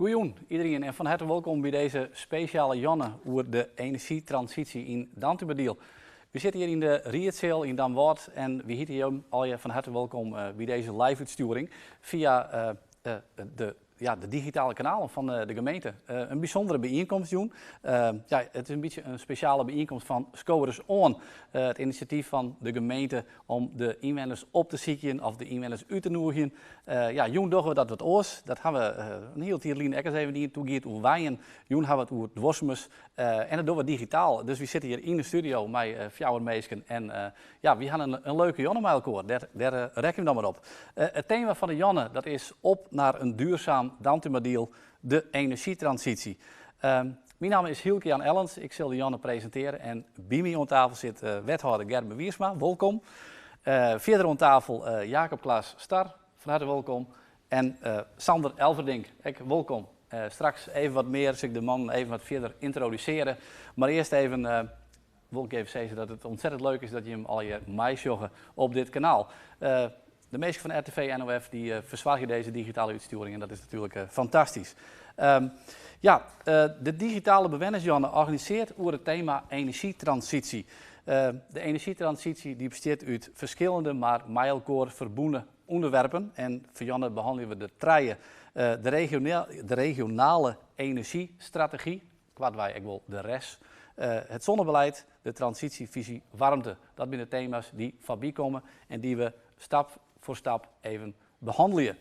Goejûn iderien en fan herte wolkom by dizze spesjale jûn oer de enerzjytransysje yn Dantumadiel. We sitte hjir yn de riedseal yn Damwâld en wy hite jo allegear fan herte wolkom by dizze live-útstjoering fia de ja, de digitale kanalen fan de gemeente. In bysûndere byienkomst jûn. Ja, it is in bytsje in spesjale byienkomst fan Sko Ris Oan. It inisjatyf fan de gemeente om de ynwenners op te sykjen of de ynwenners út te nûgjen. Ja, jûn dogge we dat wat oars. Dat ha we in hiele tiid lyn ek ris even dien. Doe gie it oer wenjen. Jûn ha we it oer duorsumens. En dat dogge we digitaal. Dus wy sitte hjir yn de studio mei fjouwer minsken. En ja, wy ha in leuke jûn mei elkoar. Dêr, dêr rekkenje we dan mar op. It tema fan de jûn, dat is op naar een duurzaam Dantumadiel, de energietransitie. Myn namme is Hielke Jan Ellens. Ik sil de jûn presintearje. En by my oan tafel sit wethâlder Gerben Wiersma. Wolkom. Fierder oan tafel Jacob Klaas Star. Fan herte wolkom. En Sander Elverdink, ek wolkom. Straks even wat mear, sil ik de mannen even wat fierder yntrodusearje. Mar earst even wol ik even sizze dat it ûntsettend leuk is dat jim allegear meisjogge op dit kanaal. De minsken fan RTV NOF dy fersoargje dizze digitale útstjoering en dat is natuerlik fantastysk. Ja, de digitale bewennersjûn organisearret oer it tema enerzjytransysje. De enerzjytransysje dy bestiet út ferskillende, mar mei elkoar ferbûne ûnderwerpen. En foar jûn behannelje we der trije. De regionale enerzjystrategy, koartwei ek wol de RES, it zonnebeleid, de transysjefisy waarmte. Dat binne de tema's dy't foarby komme en dy't we stap foar stap even behannelje.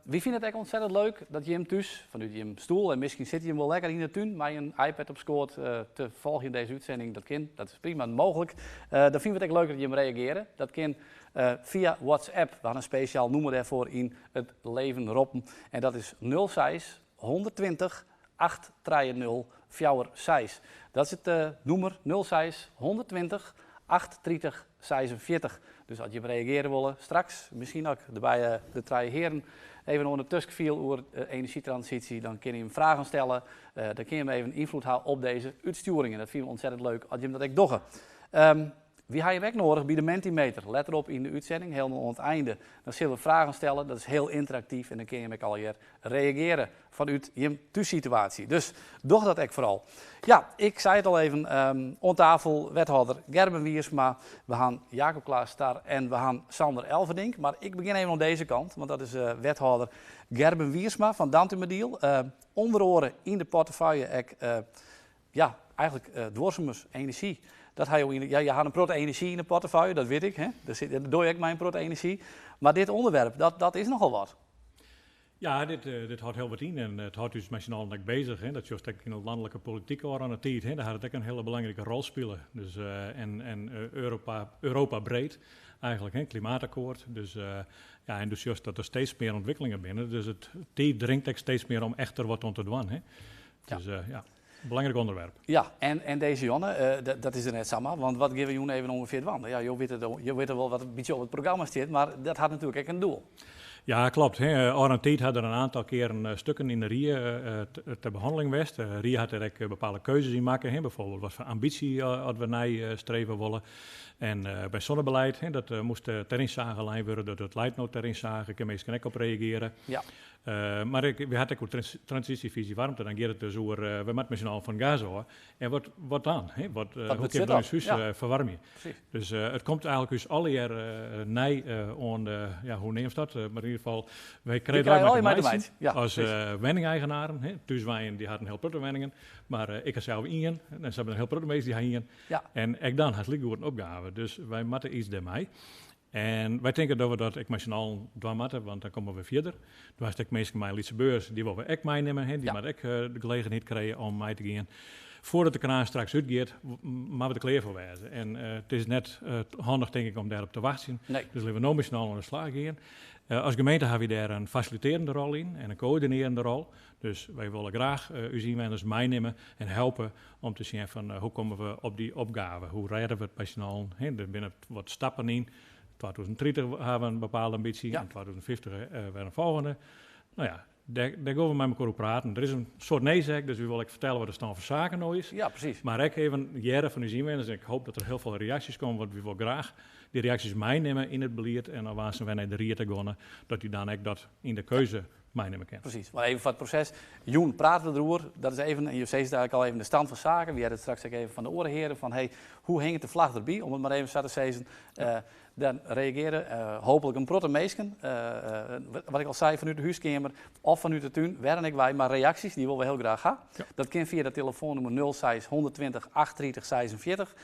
Wy fine it ek ûntsettend leuk dat jim thús, fanút jim stoel en miskien sitte jim wol lekker yn de tún mei in iPad op skoat te folgjen dizze útsending. Dat kin, dat is prima mooglik. Dan fine we it ek leuk dat jim reagearje. Dat kin fia WhatsApp. We ha in spesjaal nûmer dêrfoar yn it leven roppen en dat is 06 120 830 46. Dat is it nûmer 06 120 830 46. Dus as jim reagearje wolle straks, miskien ek by de trije hearen, even oan de tuskfiel oer enerzjytransysje, dan kinne jim fragen stelle. Dan kinne jim even ynfloed ha op dizze útstjoering. En dat fine we ûntsettend leuk as jim dat ek dogge. Wy ha jim ek noadich by de Mentimeter. Letter op yn de útsending, hielendal oan it einde, dan sille we fragen stelle. Dat is hiel ynteraktyf en dan kinne jim ek allegear reagearje fanút jim thússituaasje. Dus doch dat ek foaral. Ja, ik sei it al even, oan tafel wethâlder Gerben Wiersma, we ha Jacob Klaas Star en we ha Sander Elverdink. Mar ik begjin even oan dizze kant, want dat is wethâlder Gerben Wiersma fan Dantumadiel. Under oare yn de portefeuille ek ja, eigentlik duorsumens, enerzjy. Dat ha jo yn, ja, je ha in protte enerzjy yn de portefeuille, dat wit ik. Hè? Dêr sit, dat dogge je ek mei in protte enerzjy. Mar dit ûnderwerp, dat, dat is nochal wat. Ja, dit, dit hâldt hiel wat yn en it hâldt ús mei syn allen ek bezich. Hè. Dat sjochst ek yn de lanlike polityk al oan de tiid. Hè. Dêr hat it ek in hiele belangrike rol spile. Dus, en en Europa, Europa breed eigentlik, hè, klimaatakkoart. Dus ja, en do sjochst dat der steeds mear ûntwikkelingen binne. Dus it tiid dringt ek steeds mear om echt der wat oan te dwaan. Hè. Dus ja, belangryk ûnderwerp. Ja, en dizze jûn, dat is der net samar, want wat gean we jûn even ûngefear dwaan? Ja, jo witte, jo witte wol wat in bytsje op it programma stiet, mar dat hat natuerlik ek in doel. Ja, klopt. Ôfrûne tiid ha der in oantal kearen stukken yn de rie ter behanneling west. De rie hat dêr ek bepaalde keuzes yn makke, bijvoorbeeld wat foar ambysje oft we neistreve wolle. En by zonnebeleid, dat moast ter inzage lein wurde, dat leit no ter inzage, kinne minsken ek op reagearje. Ja. Mar ik, we hat ek oer transysjefisy waarmte, dan giet it dus oer, we moatte mei syn allen fan gas ôf. En wat, wat dan? Hè? Wat, wat hoe kinne we ús hús ja. ferwaarmje? Dus it komt eigentlik ús allegear nij oan de, ja, hoe neamst dat? Mar yn ieder gefal, wy krije der mei te meitsjen ja, as wenningeigenaren. Hè? Thúswenjen, dy hat in hiel protte wenningen, mar ik ha sels ien, en sa binne in hiel protte minsken dy ha ien. Ja. En ek dan hast likegoed in opgave, dus wy moatte iets dêrmei. En wy tinke dat we dat ek mei syn allen dwaan moatte, want dan komme we fierder. Do hast ek minsken mei in lytse beurs, dy wolle we ek meinimme. Dy ja. moatte ek de gelegenheid krije om mei te gean. Foardat de kraan straks útgiet, moatte we der klear foar wêze. En it is net handich, tink ik, om dêrop te wachtsjen. Nee. Dus litte we no mei syn allen oan de slach gean. As gemeente hawwe wy dêr in fasilitearjende rol yn en in koördinearjende rol. Dus wy wolle graach ús ynwenners meinimme en helpe om te sjen fan hoe komme we op dy opgave, hoe rêde we it mei syn allen. Hè, der binne wat stappen yn. 2030 hawwe we in bepaalde ambysje, ja. En 2050 wer in folgjende. No ja, dêr, dêr gean we mei mekoar oer praten. Der is in soad nijs ek, dus wy wolle ek fertelle wat de stân fan saken no is. Ja, presys. Mar ek even hearre fan ús ynwenners. En ik hoop dat der hiel folle reaksjes komme, want wy wolle graach dy reaksjes meinimme yn it belied. En dan woansdei wer nei de ried ta gean, dat dy dan ek dat yn de keuze. Meinimme kin. Presys. Mar even foar it proses. Jûn prate we deroer. Dat is even, en jo sizze it eigentlik al even, de stand fan saken. We hearre it straks ek even fan de oare hearen fan hey, hoe hinget de flach derby, om it mar even sa te sizzen. Dan reagearje hooplik in protte minsken, wat ik al sei, fanút de húskeamer of fanút de tún, wêr dan ek wei, mar reaksjes, dy wolle we hiel graach ha. Dat kin fia dat telefoannûmer 06 120 830 46.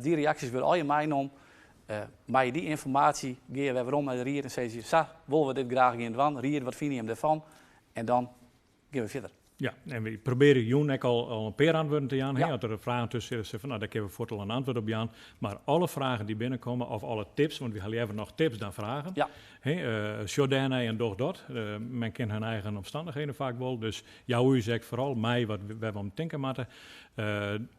Dy reaksjes wurde allegear meinommen. Mei dy ynformaasje gean je wer werom nei de ried en sizze je, sa wolle we dit graach gean dwaan, ried, wat fine jim derfan? En dan gean we fierder. Ja, en we probearje jûn ek al in pear antwurden te jaan. As der fragen tusken sitte, fan, no, dêr kinne we fuort al in antwurd op jaan. Mar alle fragen dy't binnenkomme, of alle tips, want we ha leaver noch tips dan fragen. Hè, sjoch dêrnei en doch dat. Men ken hun eigen omstannichheden faak wol, dus jou ús ek foaral mei wat, wêr we om tinke moatte.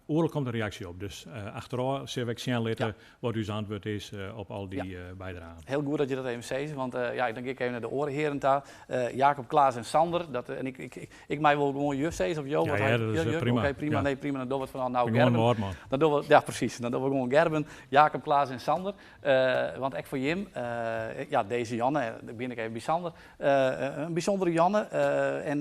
Oeral komt in reaksje op, dus achterôf sille we ek sjen litte wat ús antwurd is op al dy bydragen. Hiel goed dat je dat even sizze, want ja, dan gean ik even nei de oare hearen ta. Jacob, Klaas en Sander, dat, en ik, ik, ik mei wol gewoan je sizze of jo? Ja, ja, dat is prima. Oké, prima, nee, prima, dan dogge we it fanôf no Gerben. Dan dogge we, ja, presys, dan dogge we gewoan Gerben, Jacob, Klaas en Sander. Want ek foar jim, ja, dizze Janne, dan begjin ik even by Sander, in bysûndere Janne,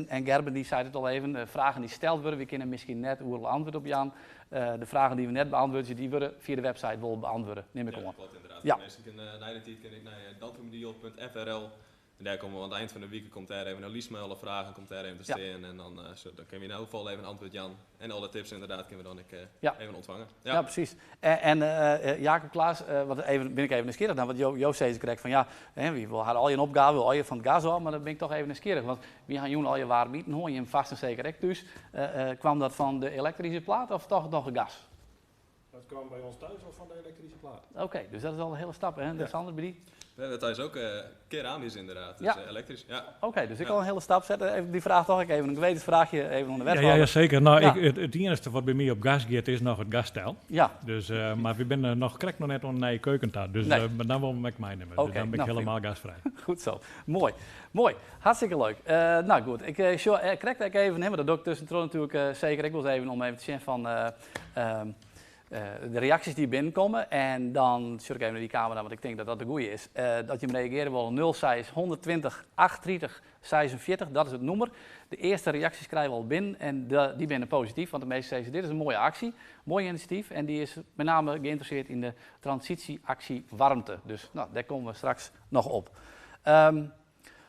en Gerben dy seit it al even, fragen dy't steld wurde, wy kinne miskien net oeral antwurd op jaan. De fragen dy't we net beantwurdzje, dy wurde fia de website wol beantwurde, nim ik oan. Ja, kloppet ynderdaad. Minsken kinne nei de tiid kinne ek nei dantumadiel.frl en dêr komme we oan it ein fan de wike komt dêr even in list mei alle fragen komt dêr even te stean en dan dan kinne we yn elk gefal even antwurd jaan. En alle tips ynderdaad kinne we dan ek even ûntfange. Ja, presys. En Jacob Klaas, want even, bin ik even nijsgjirrich dan, want jo sizze krekt fan ja, hè, wy wolle har allegear in opgave, we allegear fan it gas ôf, mar dan bin ik toch even nijsgjirrich, want wy ha jûn allegear waarm iten hân, jim fêst en seker ek thús. Kwam dat fan de elektryske plaat of toch noch gas? Dat kwam by ons thuis al fan de elektryske plaat. Oké, dus dat is al in hiele stap. En Sander, by dy? We hawwe thuis ek keramisch ynderdaad, dus elektrysk. Ja. Oké, dus ek al in hiele stap sette. Even dy fraach toch ek even, in gewetensfraachje even oan de wethâlder. Ja, ja, seker. No, ik, it iennichste wat by my op gas giet is noch it gasstel. Dus, mar wy binne noch krekt noch net oan de nije keuken ta. Dus nee. Maar dan wol we ek meinimme. Dus dan bin ik hielendal gasfrij. Goed zo. Moai. Moai. Hartstikke leuk. No goed, ik sjoch krekt ek even, hè, want dat doch ik tuskentroch natuerlik seker ek wolris even om even te sjen fan de reaksjes dy't binnenkomme. En dan sjoch ik even nei dy kamera, want ik tink dat dat de goede is. Dat jim reagearje wolle 06 120 830 46, dat is it nûmer. De earste reaksjes krije we al binnen en dy binne posityf, want de measten sizze dit is in moaie aksje, moai inisjatyf en dy is met name geïnteresseerd yn de transysje-aksje warmte. Dus no, dêr komme we straks noch op.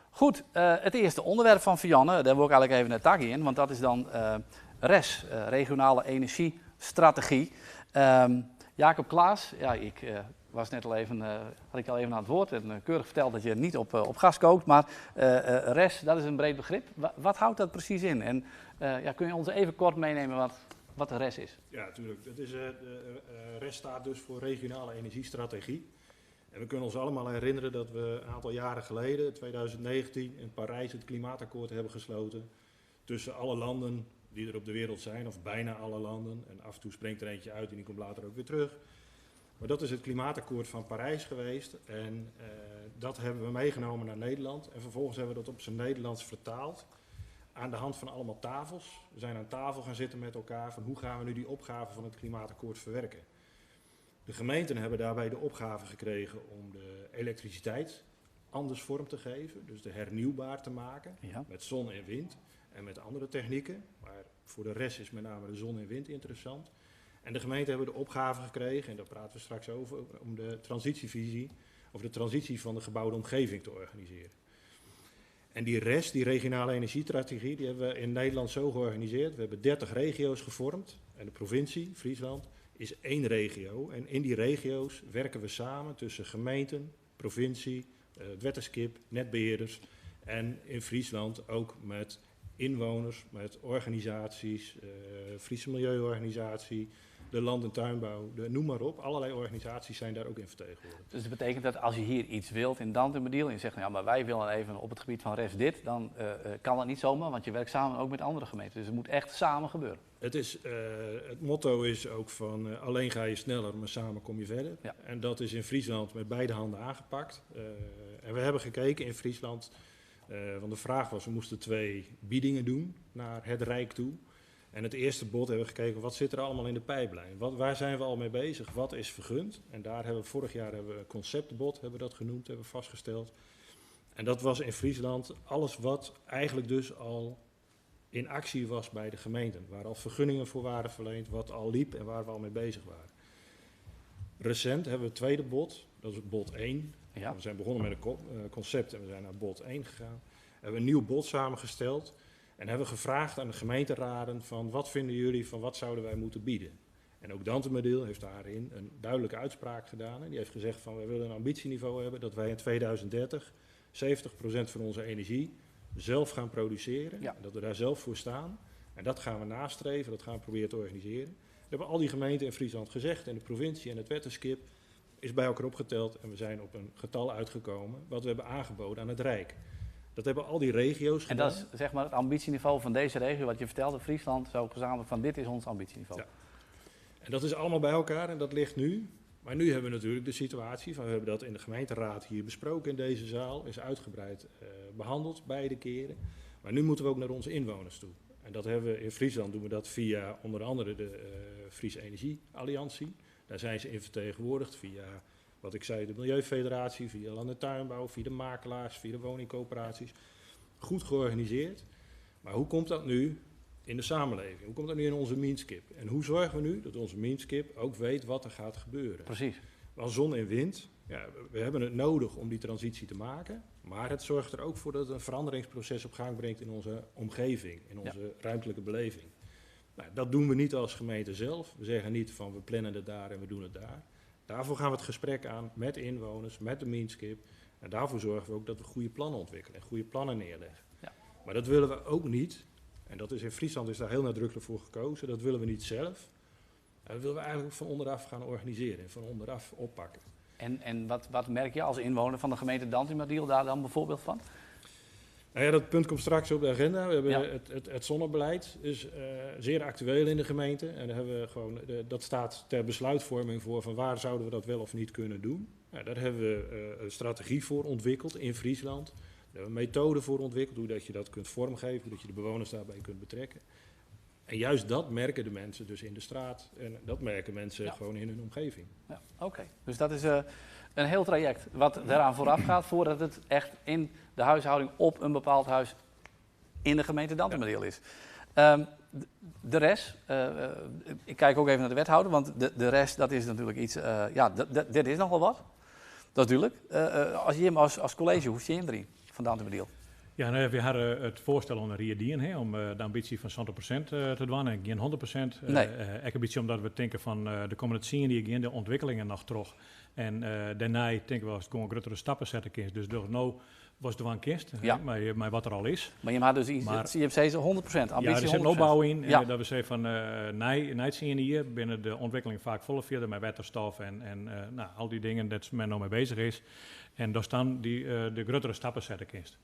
Goed, it earste ûnderwerp fan Fianne, dêr wol ik eigentlik even nei ta gean, want dat is dan RES, Regionale Energiestrategie. Jacob Klaas, ja, ik was net al even, had ik al even aan het woord en keurig ferteld dat je niet op gas kookt, maar RES, dat is in breed begrip. Wat houdt dat precies in? En ja, kun je ons even kort meenemen wat de RES is? Ja, natuurlijk. De RES staat dus voor Regionale Energiestrategie. En we kunnen ons allemaal herinneren dat we een aantal jaren geleden, 2019, in Parijs het klimaatakkoord hebben gesloten tussen alle landen die er op de wereld zijn, of bijna alle landen. En af en toe springt er eentje uit en die komt later ook weer terug. Maar dat is het klimaatakkoord van Parijs geweest en dat hebben we meegenomen naar Nederland. En vervolgens hebben we dat op zijn Nederlands vertaald aan de hand van allemaal tafels. We zijn aan tafel gaan zitten met elkaar van hoe gaan we nu die opgave van het klimaatakkoord verwerken. De gemeenten hebben daarbij de opgave gekregen om de elektriciteit anders vorm te geven, dus de hernieuwbaar te maken, met zon en wind en met andere technieken. Maar voor de rest is met name de zon en wind interessant. En de gemeenten hebben de opgave gekregen, en daar praten we straks over, om de transitievisie of de transitie van de gebouwde omgeving te organiseren. En die rest, die regionale energiestrategie, die hebben we in Nederland zo georganiseerd. We hebben 30 regio's gevormd en de provincie, Friesland, is één regio. En in die regio's werken we samen tussen gemeenten, provincie, het wetterskip, netbeheerders en in Friesland ook met inwoners, met organisaties, Friese Milieuorganisatie, de Land- en Tuinbouw, noem maar op. Allerlei organisaties zijn daar ook in vertegenwoordigd. Dus dat betekent dat als je hier iets wilt in Dantumadiel en je zegt, nou ja, maar wij willen even op het gebied van RES dit, dan kan dat niet zomaar, want je werkt samen ook met andere gemeenten. Dus het moet echt samen gebeuren. Het motto is ook van alleen ga je sneller, maar samen kom je verder. En dat is in Friesland met beide handen aangepakt. En we hebben gekeken in Friesland, want de vraag was, we moesten 2 biedingen doen naar het Rijk toe. En het eerste bod hebben we gekeken, wat zit er allemaal in de pijplijn? Waar zijn we al mee bezig? Wat is vergund? En daar hebben we vorig jaar hebben we een conceptbod, hebben we dat genoemd, hebben we vastgesteld. En dat was in Friesland alles wat eigenlijk dus al in actie was bij de gemeenten. Waar al vergunningen voor waren verleend, wat al liep en waar we al mee bezig waren. Recent hebben we het tweede bod, dat is het bod 1. We zijn begonnen met een concept en we zijn naar bod 1 gegaan. We hebben een nieuw bod samengesteld en hebben gevraagd aan de gemeenteraden van wat vinden jullie van wat zouden wij moeten bieden. En ook Dantumadiel heeft daarin een duidelijke uitspraak gedaan. En die heeft gezegd van wij willen een ambitieniveau hebben dat wij in 2030 70% van onze energie zelf gaan produceren. En dat we daar zelf voor staan. En dat gaan we nastreven, dat gaan we proberen te organiseren. Dat hebben al die gemeenten in Friesland gezegd en de provincie en het wetterskip is bij elkaar opgeteld en we zijn op een getal uitgekomen wat we hebben aangeboden aan het Rijk. Dat hebben al die regio's En gedaan. dat is het ambitieniveau van deze regio, wat je vertelde, Friesland, zo gezamenlijk van dit is ons ambitieniveau. Ja. En dat is allemaal bij elkaar en dat ligt nu. Maar nu hebben we natuurlijk de situatie van, we hebben dat in de gemeenteraad hier besproken in deze zaal, is uitgebreid behandeld beide keren. Maar nu moeten we ook naar onze inwoners toe. En dat hebben we in Friesland, doen we dat via onder andere de Friese Energie Alliantie. Daar zijn ze in vertegenwoordigd via, wat ik zei, de Milieufederatie, via Land- en Tuinbouw, via de makelaars, via de woningcoöperaties. Goed georganiseerd. Maar hoe komt dat nu in de samenleving? Hoe komt dat nu in onze mienskip? En hoe zorgen we nu dat onze mienskip ook weet wat er gaat gebeuren? Want zon en wind, ja, we hebben het nodig om die transitie te maken. Maar het zorgt er ook voor dat het een veranderingsproces op gang brengt in onze omgeving, in onze ruimtelijke beleving. Dat doen we niet als gemeente zelf. We zeggen niet van we plannen het daar en we doen het daar. Daarvoor gaan we het gesprek aan met inwoners, met de mienskip. En daarvoor zorgen we ook dat we goede plannen ontwikkelen en goede plannen neerleggen. Maar dat willen we ook niet. En dat is in Friesland is daar heel nadrukkelijk voor gekozen. Dat willen we niet zelf. Dat willen we eigenlijk van onderaf gaan organiseren en van onderaf oppakken. En wat merk je als inwoner van de gemeente Dantumadiel daar dan bijvoorbeeld van? Dat punt komt straks op de agenda. We hebben het zonnebeleid is zeer actueel in de gemeente. En daar hebben we gewoon, de, dat staat ter besluitvorming voor van waar zouden we dat wel of niet kunnen doen. Daar hebben we een strategie voor ontwikkeld in Friesland. Daar hebben we een methode voor ontwikkeld, hoe dat je dat kunt vormgeven, hoe dat je de bewoners daarbij kunt betrekken. En juist dat merken de mensen dus in de straat en dat merken mensen gewoon in hun omgeving. Ja, oké. Dus dat is een heel traject wat daaraan vooraf gaat voordat het echt in de huishouding op een bepaald huis in de gemeente Dantumadiel is. De rest, ik kijk ook even naar de wethouder, want de rest dat is natuurlijk iets, ja, dit is nogal wat. Dat is duidelijk. Als je hem als college, hoe zie je hem erin van Dantumadiel? Ja, nou, we hadden het voorstel om de Riedien, hè, om de ambitie van 100% te doen en geen 100%. Ook een beetje omdat we denken van de komende 10 jaar gaan de ontwikkelingen nog terug. En daarna denken we als het gewoon grotere stappen zetten kind. Dus door nou was de one kist, hè, maar wat er al is. Maar je had dus iets, Maar het CFC is 100%, ambitie Ja, er zit een 100%. opbouw in. Dat we zeggen van na het zien hier binnen de ontwikkeling vaak volle verder met waterstof en al die dingen dat men nou mee bezig is. En daar staan die de grotere stappen zetten kist.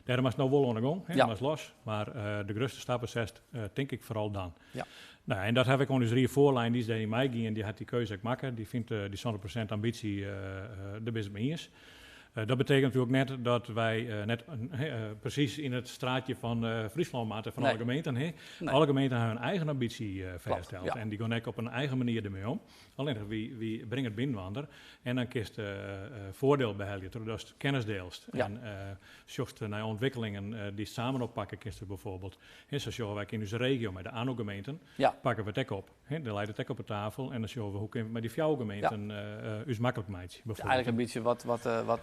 Daarom is het nou wel aan de gang, hè, maar is los. Maar de grootste stappen zet denk ik vooral dan. En dat heb ik onder drie voorlijn, die is daar in mij ging en die had die keuze ook maken. Die vindt die 100% ambitie de best mee eens. Dat betekent natuurlijk net dat wij net precies in het straatje van Friesland maken, van alle gemeenten. Hè. Alle gemeenten hebben hun eigen ambitie vastgesteld. En die gaan ook op een eigen manier ermee om. Alleen wie brengt het binnenwander en dan kiest voordeel behalen, doordat je kennis deelst. En zocht naar ontwikkelingen die samen oppakken, kist bijvoorbeeld. Hè, zo zien wij in onze regio met de ANO-gemeenten, pakken we het ook op. Hè, dan leidt het ook op de tafel en dan zien we hoe kunnen we met die fjouwgemeenten, us makkelijk maken, bijvoorbeeld. Eigenlijk een beetje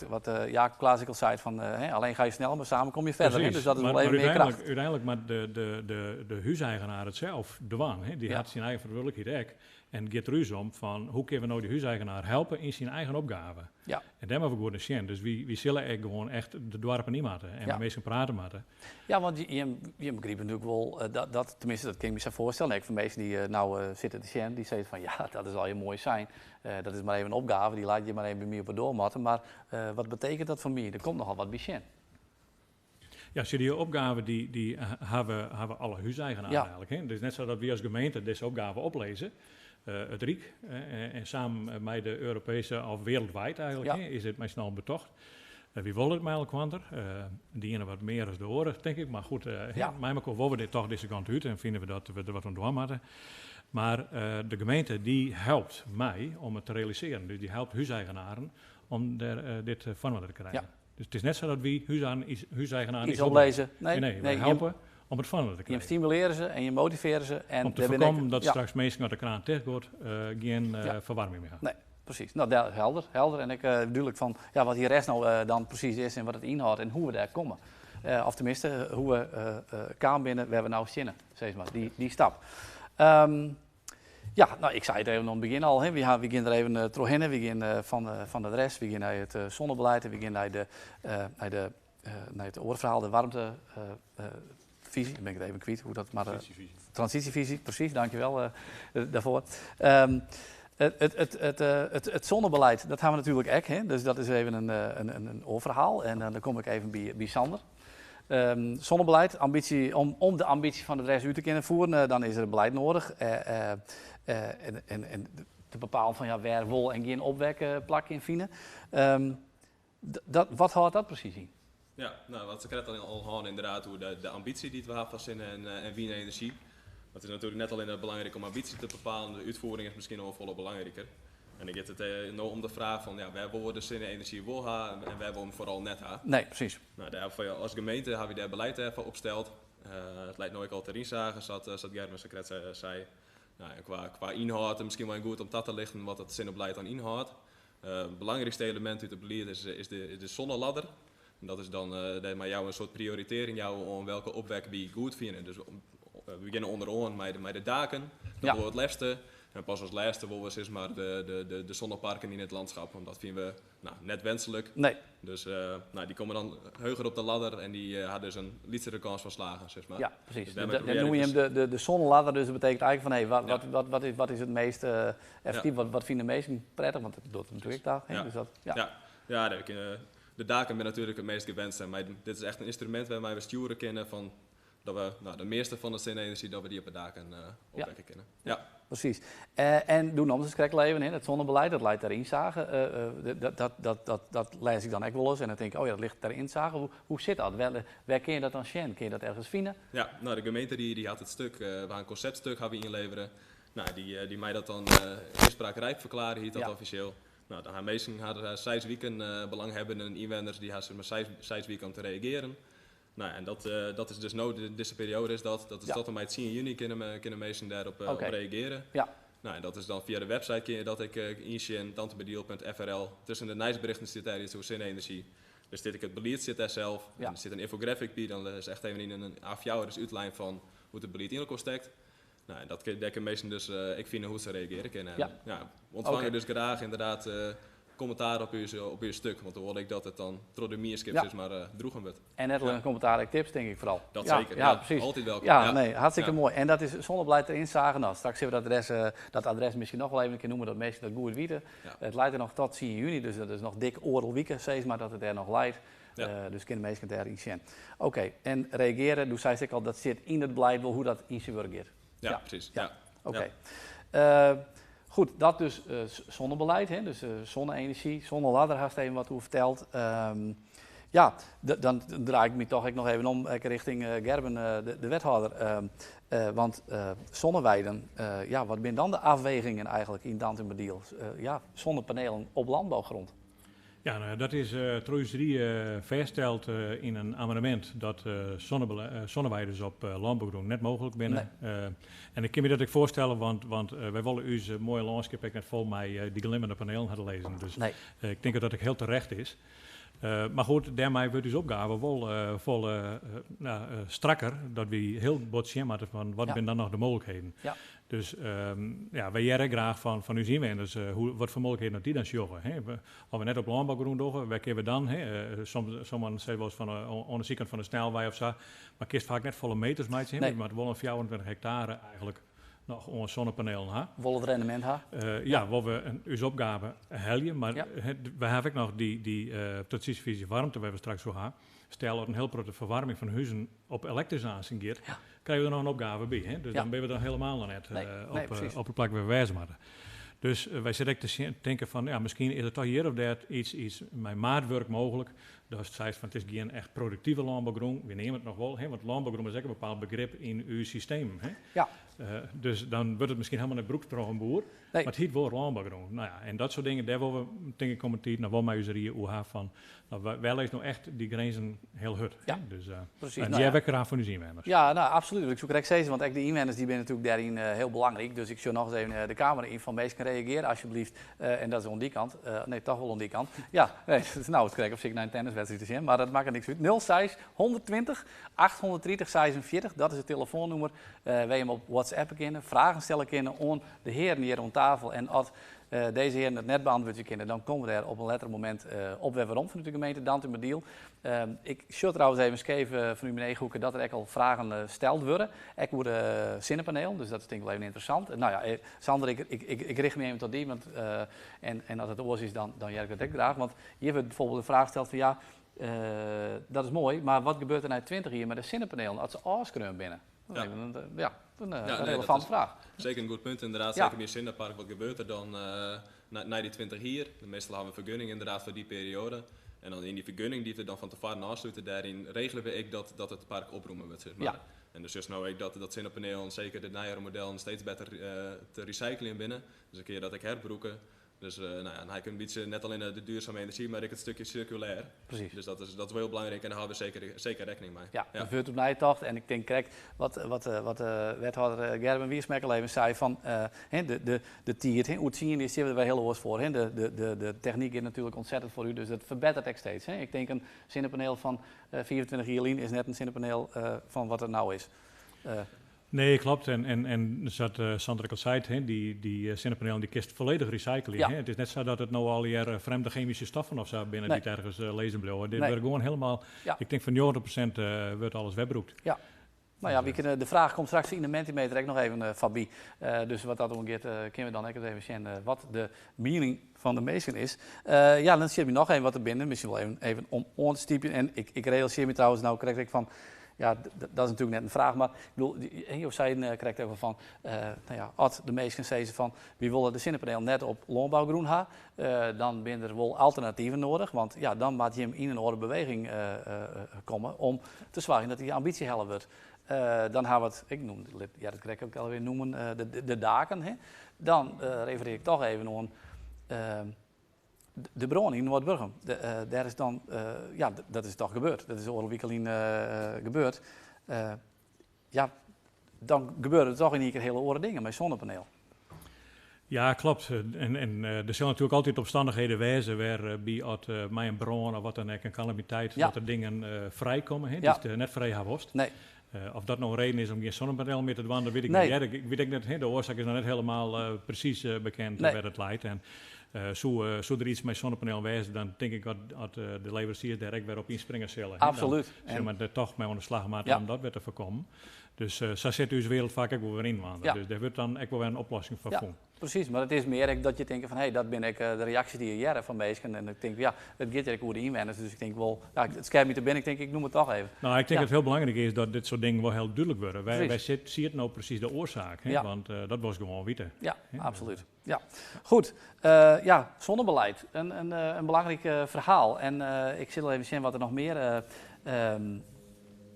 wat Jacob Klaas ik al zei, van hè, alleen ga je snel, maar samen kom je verder. Hè? Precies. Dus dat is Maar wel even meer kracht. uiteindelijk maar de huiseigenaar het zelf, de wan, hè, die had zijn eigen verantwoordelijkheid ook. En gaat er om van hoe kunnen we nou de huiseigenaar helpen in zijn eigen opgave. En daar moeten we gewoon zien. Dus wie zullen echt gewoon echt de dorpen niet maken en de meesten praten maken. Ja, want je begrijpt natuurlijk wel dat, tenminste dat kan ik me zo voorstellen. Ik van mensen die nou zitten te zien, die zeggen van ja, dat is al je mooi zijn. Dat is maar even een opgave, die laat je maar even bij mij op het doormatten. Maar wat betekent dat voor mij? Er komt nogal wat bij zien. Ja, zie die opgave die hebben alle huiseigenaren eigenlijk. Hè? Dus net zo dat we als gemeente deze opgave oplezen. Het Rijk en samen met de Europese of wereldwijd eigenlijk, hè, is het mij snel betocht. Wie wil het mij al kwanter? Die ene wat meer als de oren, denk ik. Maar goed, mij maar willen we dit toch deze kant uit en vinden we dat we er wat aan doen moeten. Maar de gemeente die helpt mij om het te realiseren. Dus die helpt huiseigenaren om daar dit vorm te krijgen. Dus it is net sa dat wy húseigenaren Iets oplizze. Nee, nee, wy helpe om it foarinoar te Je krijen. stimulearje se en je motivearje se. En Om te dêr bin ik- foarkommen dat straks minsken as de kraan ticht giet, gjin ferwaarming mear ha. Nee, presys. No, dêr, helder, helder. En ek dúdlik fan ja, wat dy rest no dan presys is en wat it ynhâldt en hoe't we dêr komme. Of teminsten, hoe't we kaam binne wêr't we no steane, sis mar, dy stap. Ja, no, ik sei it even oan it begjin al, hè. Wy gean der even trochhinne. Wy gean fan de rest, wy gean nei it sonnebeleid en wy gean nei it oare ferhaal, de waarmtefisy. Dan bin ik it even kwyt hoe dat mar. Transysjefisy. Transysjefisy, presys, dankjewel dêrfoar. It sonnebeleid, dat ha we natuerlik ek, hè? Dus dat is even in oar ferhaal. En dan kom ik even by Sander. Sonnebeleid, ambysje, om de ambysje fan de rest út te kinnen fieren, dan is der in beleid nedich. En te bepalen fan ja, wêr wol en gjin opwekplak kin fine. Wat hâldt dat presys yn? Ja, no, wat se krekt al hân ynderdaad oer de ambysje dy't we ha foar sinne- en wynenerzjy. It is natuerlik net allinnich belangryk om ambysje te bepalen, de útfiering is miskien noch wol folle belangriker. En dan giet it no om de fraach fan ja, wêr wolle we de sinne-enerzjy wol ha en wêr wolle we 'm foaral net ha. Nee, presys. No, dêrfoar, ja, as gemeente ha wy dêr beleid foar opsteld. It leit no ek al ter ynzage, sa't Gerben sakrekt sei. No, en kwa ynhâld, miskien wol goed om ta te lichten wat it sinnebeleid dan ynhâldt. It belangrykste elemint út it belied is de sonneladder. En dat is dan dêrmei jouwe in soart prioritearring jouwe oan welke opwek wy goed fine. Dus we begjinne ûnderoan mei de daken, dat wolle we it leafste. En pas as lêste wolle we sis mar de sonneparken yn it lânskip, want dat fine we no, net wenslik. Nee. Dus no, dy komme dan heger op de ladder en dy ha dus in lytsere kâns fan slagen, sis mar. Ja, presys. Dus dêrmei Dan probearje noem je ik hem dus de zonneladder, dus dat betekent eigenlijk van, hey, wat is het meest effectief? Wat fine de minsken prettich? Want dat docht natuerlik daar, hè? Dus dat, ja. Ja. Ja, nee, de daken binne natuerlik it meast gewenst. Mar dit is echt in ynstrumint wêrmei we stjoere kinne fan dat we, no, de measte fan de sinne-enerzjy dat we dy op de daken opwekke kinne. Ja. Presys. En doe nomst it krekt even, hè, it sonnebeleid, dat leit ter ynzage. Dat lês ik dan ek wolris en dan tink ik, oh ja, dat ligt ter ynzage. Hoe sit dat? Wêr kin je dat dan sjen? Kin je dat ergens fine? Ja, no, de gemeente dy hat it stuk, we ha in konseptstuk ha we ynlevere. No, dy mei dat dan ynspraakryp ferklearje, hjit dat offisjeel. No, dan ha minsken har 6 wiken, belanghebbenden, ynwenners, dy ha sis mar 6 wiken om te reagearjen. No, en dat is dus no, dizze perioade is dat, dat is tot en mei 10 juny kinne minsken dêrop op reagearje. No, en dat is dan fia de website kin je dat ek ynsjen, dantumadiel.frl. Tusken de nijsberichten stiet dêr iets oer sinne-enerzjy. Der stiet ek it belied sit dêr sels. En der sit in infographic by, dan is echt even yn in A4 is útlein fan hoe't it belied yn elkoar stekt. No, en dêr kinne minsken dus ek fine hoe't se reagearje kinne. En, ja, we ûntfange dus graach ynderdaad kommentaar op ús stuk, want dan wol ik dat it dan troch de mienskip sis mar droegen wurdt. En net allinnich kommentaar, ek tips tink ik foaral. Dat seker, ja. Altyd welkom. Ja, nee, hartstikke moai. En dat is zonnebeleid ter ynzage. No, straks sille we dat adres miskien noch wol even in kear noeme, dat minsken dat goed witte. It leit der noch tot 10 juny, dus dat is noch dik oardel wike, sis mar, dat it dêr noch leit. Dus kinne minsken dêr yn sjen. Oké, en reagearje, doe seist ek al, dat sit yn it beleid wol hoe dat yn syn wurk giet. Ja, presys. Oké. Goed, dat dus zonnebeleid, hè? Dus zonne-energie, zonneladder hast even wat oer ferteld. Ja, dan draai ik my toch ek noch even om, ek richting Gerben, de wethâlder. Want zonneweiden, ja, wat binne dan de afwegingen eigenlijk yn Dantumadiel? Ja, zonnepanelen op landbouwgrond. Ja, no ja, dat is troch ús rie fêststeld yn in amendemint dat sonneweiders op lânbougrûn net mooglik binne. En ik kin my dat ek foarstelle, want wy wolle ús moaie lânskip ek net fol mei dy glimmende panelen ha te lizzen. Dus ik tink dat dat ek hiel terecht is. Mar goed, dêrmei wurdt ús opgave wol folle strakker, dat wy hiel bot sjen moatte fan wat binne dan noch de mooglikheden. Dus ja, wy hearre graach fan ús ynwenners wat foar mooglikheden dat dy dan sjogge. Hè. As we net op lânbougrûn dogge, wêr kinne we dan? Hè? Sommigen sizze wolris fan oan de sydkant fan de snelwei of sa, mar kinst faak net folle meters meitsje. Hè? We moatte wol in 24 hektare eigentlik noch oan sonnepanelen ha. Wol it rendemint ha? Ja, wol we ús opgave helje, mar wy hawwe ek noch dy transysjefyzje waarmte wêr't we straks oer ha. Stel dat in hiel protte ferwaarming fan huzen op elektrysk aansten giet, krije we der noch in opgave by. Hè? Dus dan binne we der helemaal noch net op it plak wêr't we wêze moatte. Dus wy sitte ek te tinken fan, ja, miskien is der toch hjir of dêr iets mei maatwurk mooglik. Datst seist fan it is gjin echt produktive lânbougrûn, we neame it noch wol, hè, want lânbougrûn is ek in bepaald begrip yn ús systeem. Hè. Dus dan wurdt it miskien helemaal net brûkt troch in boer, mar it hyt wol lânbougrûn. No ja, en dat soart dingen, dêr wolle we tink ik kommende tiid noch wol mei ús rie oer ha fan, no, wêr lizze no echt dy grinzen hiel hurd? Dus en dy hearre we graach fan ús ynwenners. Ja, no, absolút. Ik soe krekt sizze, want ek de ynwenners dy binne natuerlik dêryn hiel belangryk. Dus ik sjoch noch ris even de kamera yn fan minsken, reagear asjebleaft. En dat is oan dy kant. Nee, toch wol oan dy kant. Ja, nee, no, it krekt of sit ik nei in tenniswedstriid te sjen, mar dat makket niks út. 06 120 830 46, dat is it telefoannûmer wêr jim op WhatsAppe kinne, fragen stelle kinne oan de hearen hjir oan tafel. En as dizze hearen it net beantwurdzje kinne, dan komme we dêr op in letter momint op wer werom fanút de gemeente Dantumadiel. Ik sjoch trouwens even skeef fanút myn eachhoeke dat der ek al fragen steld wurde, ek oer de sinnepanelen, dus dat is tink ik wol even ynteressant. No ja, Sander, ik richt my even tot dy, want en as it oars is, dan hear ik dat ek graach. Want hjir wurdt bijvoorbeeld de fraach steld fan ja, dat is moai, mar wat gebeurt der nei 20 jier mei de sinnepanelen as se ôfskreaun binne? Dat is even een, ja, een relevante fraach. Zeker een goed punt inderdaad. Zeker bij een zonnepark, wat gebeurt er dan na die 20 jaar? Meestal hebben we een vergunning inderdaad voor die periode. En dan in die vergunning die we dan van tevoren afsluiten, daarin regelen we ook dat het park oproemen wordt. Zeg maar. En dus is nou ook dat zonnepanelen, zeker de nieuwere modellen, steeds beter te recyclen binnen. Dus dan kun je dat ook herbruiken. Dus nou ja, en hij kunt een beetje net alleen de duurzame energie, maar ook het stukje circulair. Dus dat is wel heel belangrijk en daar houden we zeker rekening mee. Ja, dat wordt op nijtocht. En ik denk, kijk, wat wethouder Gerben Wiersma al even zei van hè, de tiid, hè, hoe het zien is, zitten we er heel oors voor. Hè. De techniek is natuurlijk ontzettend voor u, dus dat verbetert ook steeds. Hè. Ik denk een zonnepaneel van 24 jaar is net een zonnepaneel van wat het nou is. Nee, klopt. En zoals Sander al zei, hè, die zonnepanelen die kist volledig recyclen. Hè? Het is net zo dat het nou al hier vreemde chemische stoffen of zo binnen die het ergens lezen blijven. Dit wordt gewoon helemaal, ik denk van 90% wordt alles wegbroekt. Ja. Nou ja, we kunnen, de vraag komt straks in de Mentimeter ook nog even voorbij. Dus wat dat omgeet, kunnen we dan ook eens even zien wat de mening van de meesten is. Ja, dan zit me nog even wat er binnen. Misschien wel even om aan te stiepen. En ik realiseer me trouwens, nou krijg ik van... Ja, dat is natuurlijk net een vraag, maar ik bedoel, die, hè, of zij krijgt even van, nou ja, als de meesten zeggen van, wie willen de zonnepaneel net op landbouwgroen ha, dan zijn er wel alternatieven nodig, want ja, dan moet je hem in een orde beweging komen om te zorgen dat die ambitie helder wordt. Dan hebben we het, ik noem, ja, dat krijg ik ook alweer noemen, de daken. Hè. Dan refereer ik toch even aan de bron in Noardburgum. De daar is dan, ja, dat is toch gebeurd. Dat is oorlog week gebeurd. Ja, dan gebeuren er toch in één keer hele oren dingen met zonnepaneel. Ja, klopt. En er zullen natuurlijk altijd omstandigheden wezen waar bij als mij een bron of wat dan ook, een calamiteit, dat er dingen vrijkomen, hè, die het net vrij hebben worst. Of dat nou een reden is om geen zonnepaneel meer te doen, dat weet ik niet. Ja, ik weet ook net, hè, de oorzaak is nog net helemaal precies bekend waar het leidt. En zo er iets met zonnepaneel wezen, dan denk ik dat de leveranciers daar ook weer op inspringen zullen, hè. Dan zullen we er toch mee aan de slag maken om dat weer te voorkomen. Dus zo zit uw wereld vaak ook wel weer in, want dus daar wordt dan ook wel weer een oplossing voor gevonden. Precies, maar het is meer dat je denkt van, hé, hey, dat ben ik de reactie die je jaren van mensen. En ik denk, ja, het gaat eigenlijk over de inwoners, dus ik denk wel, ja, het schermt me te binnen, ik denk, ik noem het toch even. Ik denk dat het heel belangrijk is dat dit soort dingen wel heel duidelijk worden. Wij zien het nou precies de oorzaak, hè? Want dat was gewoon weten. Ja, hè? absoluut. Ja. Goed, ja, zonnebeleid, een belangrijk verhaal. En ik zal even zien wat er nog meer...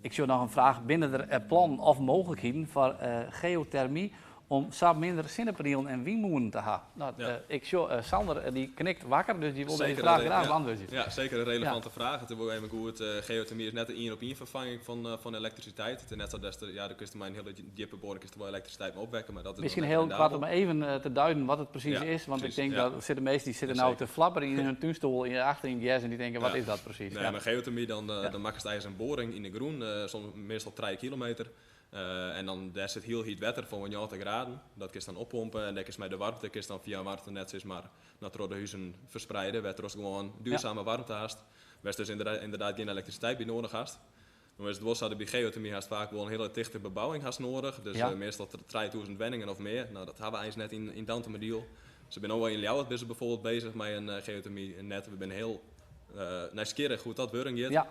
ik zie nog een vraag, binnen er plan of mogelijkheden voor geothermie om zo minder zonnepanelen en windmolen te hebben? Ik zie Sander, die knikt wakker, dus die wil deze vraag graag beantwoorden. Ja, zeker een relevante vraag. Het is wel even goed. Geothermie is net een één op één vervanging van elektriciteit. Het is net zo dat er, ja, er kun je maar een hele diepe boren, kun je wel elektriciteit mee opwekken, maar dat is Misschien nog heel net kort om rendabel. even te duiden wat het precies is, want ik denk dat zitten de meesten die zitten nou te flapperen in hun tuinstoel in, achter in de jas en die denken, wat is dat precies? Nee, maar geothermie, dan maken ze eigenlijk een boring in de groen, soms meestal 3 kilometer. En dan daar zit heel heet water van 90 graden. Dat kun je dan oppompen en dat is met de warmte, kun je dan via warmtenet zeg maar, naar de huizen verspreiden. Waar er gewoon duurzame warmte haast. Waar dus inderdaad geen elektriciteit bij nodig haast. Dan is het wel zo dat bij geothermie haast vaak wel een hele dichte bebouwing haast nodig. Dus, meestal 3000 wenningen of meer. Nou, dat hebben we eigenlijk net in Dantumadiel. Ze zijn ook wel in Ljouwert bijvoorbeeld bezig met een geothermie net. We zijn heel nieuwsgierig hoe dat werkt.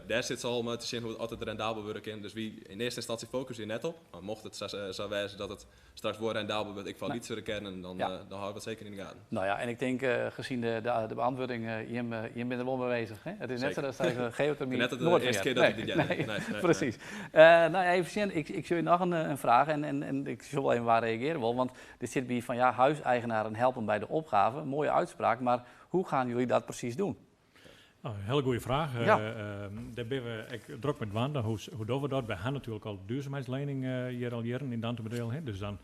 Dêr sit se al mei te sjen hoe't oft it rendabel wurde kin. Dus wy yn earste ynstânsje fokusje net op. Mar mocht it sa wêze dat it straks wol rendabel wurdt, ek foar lytsere kearnen, dan dan hâlde we it seker yn de gaten. No ja, en ik tink gezien de beantwurding, jim binne der wol mei bezich. Hè? It is net sa dat se geotermy Net de earste kear dat ik dit hear. Nee, presys. No ja, even sjen, ik sjoch noch in fraach en ik sil wol even wa reagearje wol, want der sit by fan ja, huiseigenaren helpen by de opgave, moaie uitspraak, mar hoe gaan jullie dat precies doen? Nou, in hiele goede fraach. Dêr binne we ek drok mei dwaande. Hoe dogge we dat? Wy ha natuerlik al duurzaamheidslening hjir al jierren yn Dantumadiel. Dus dan,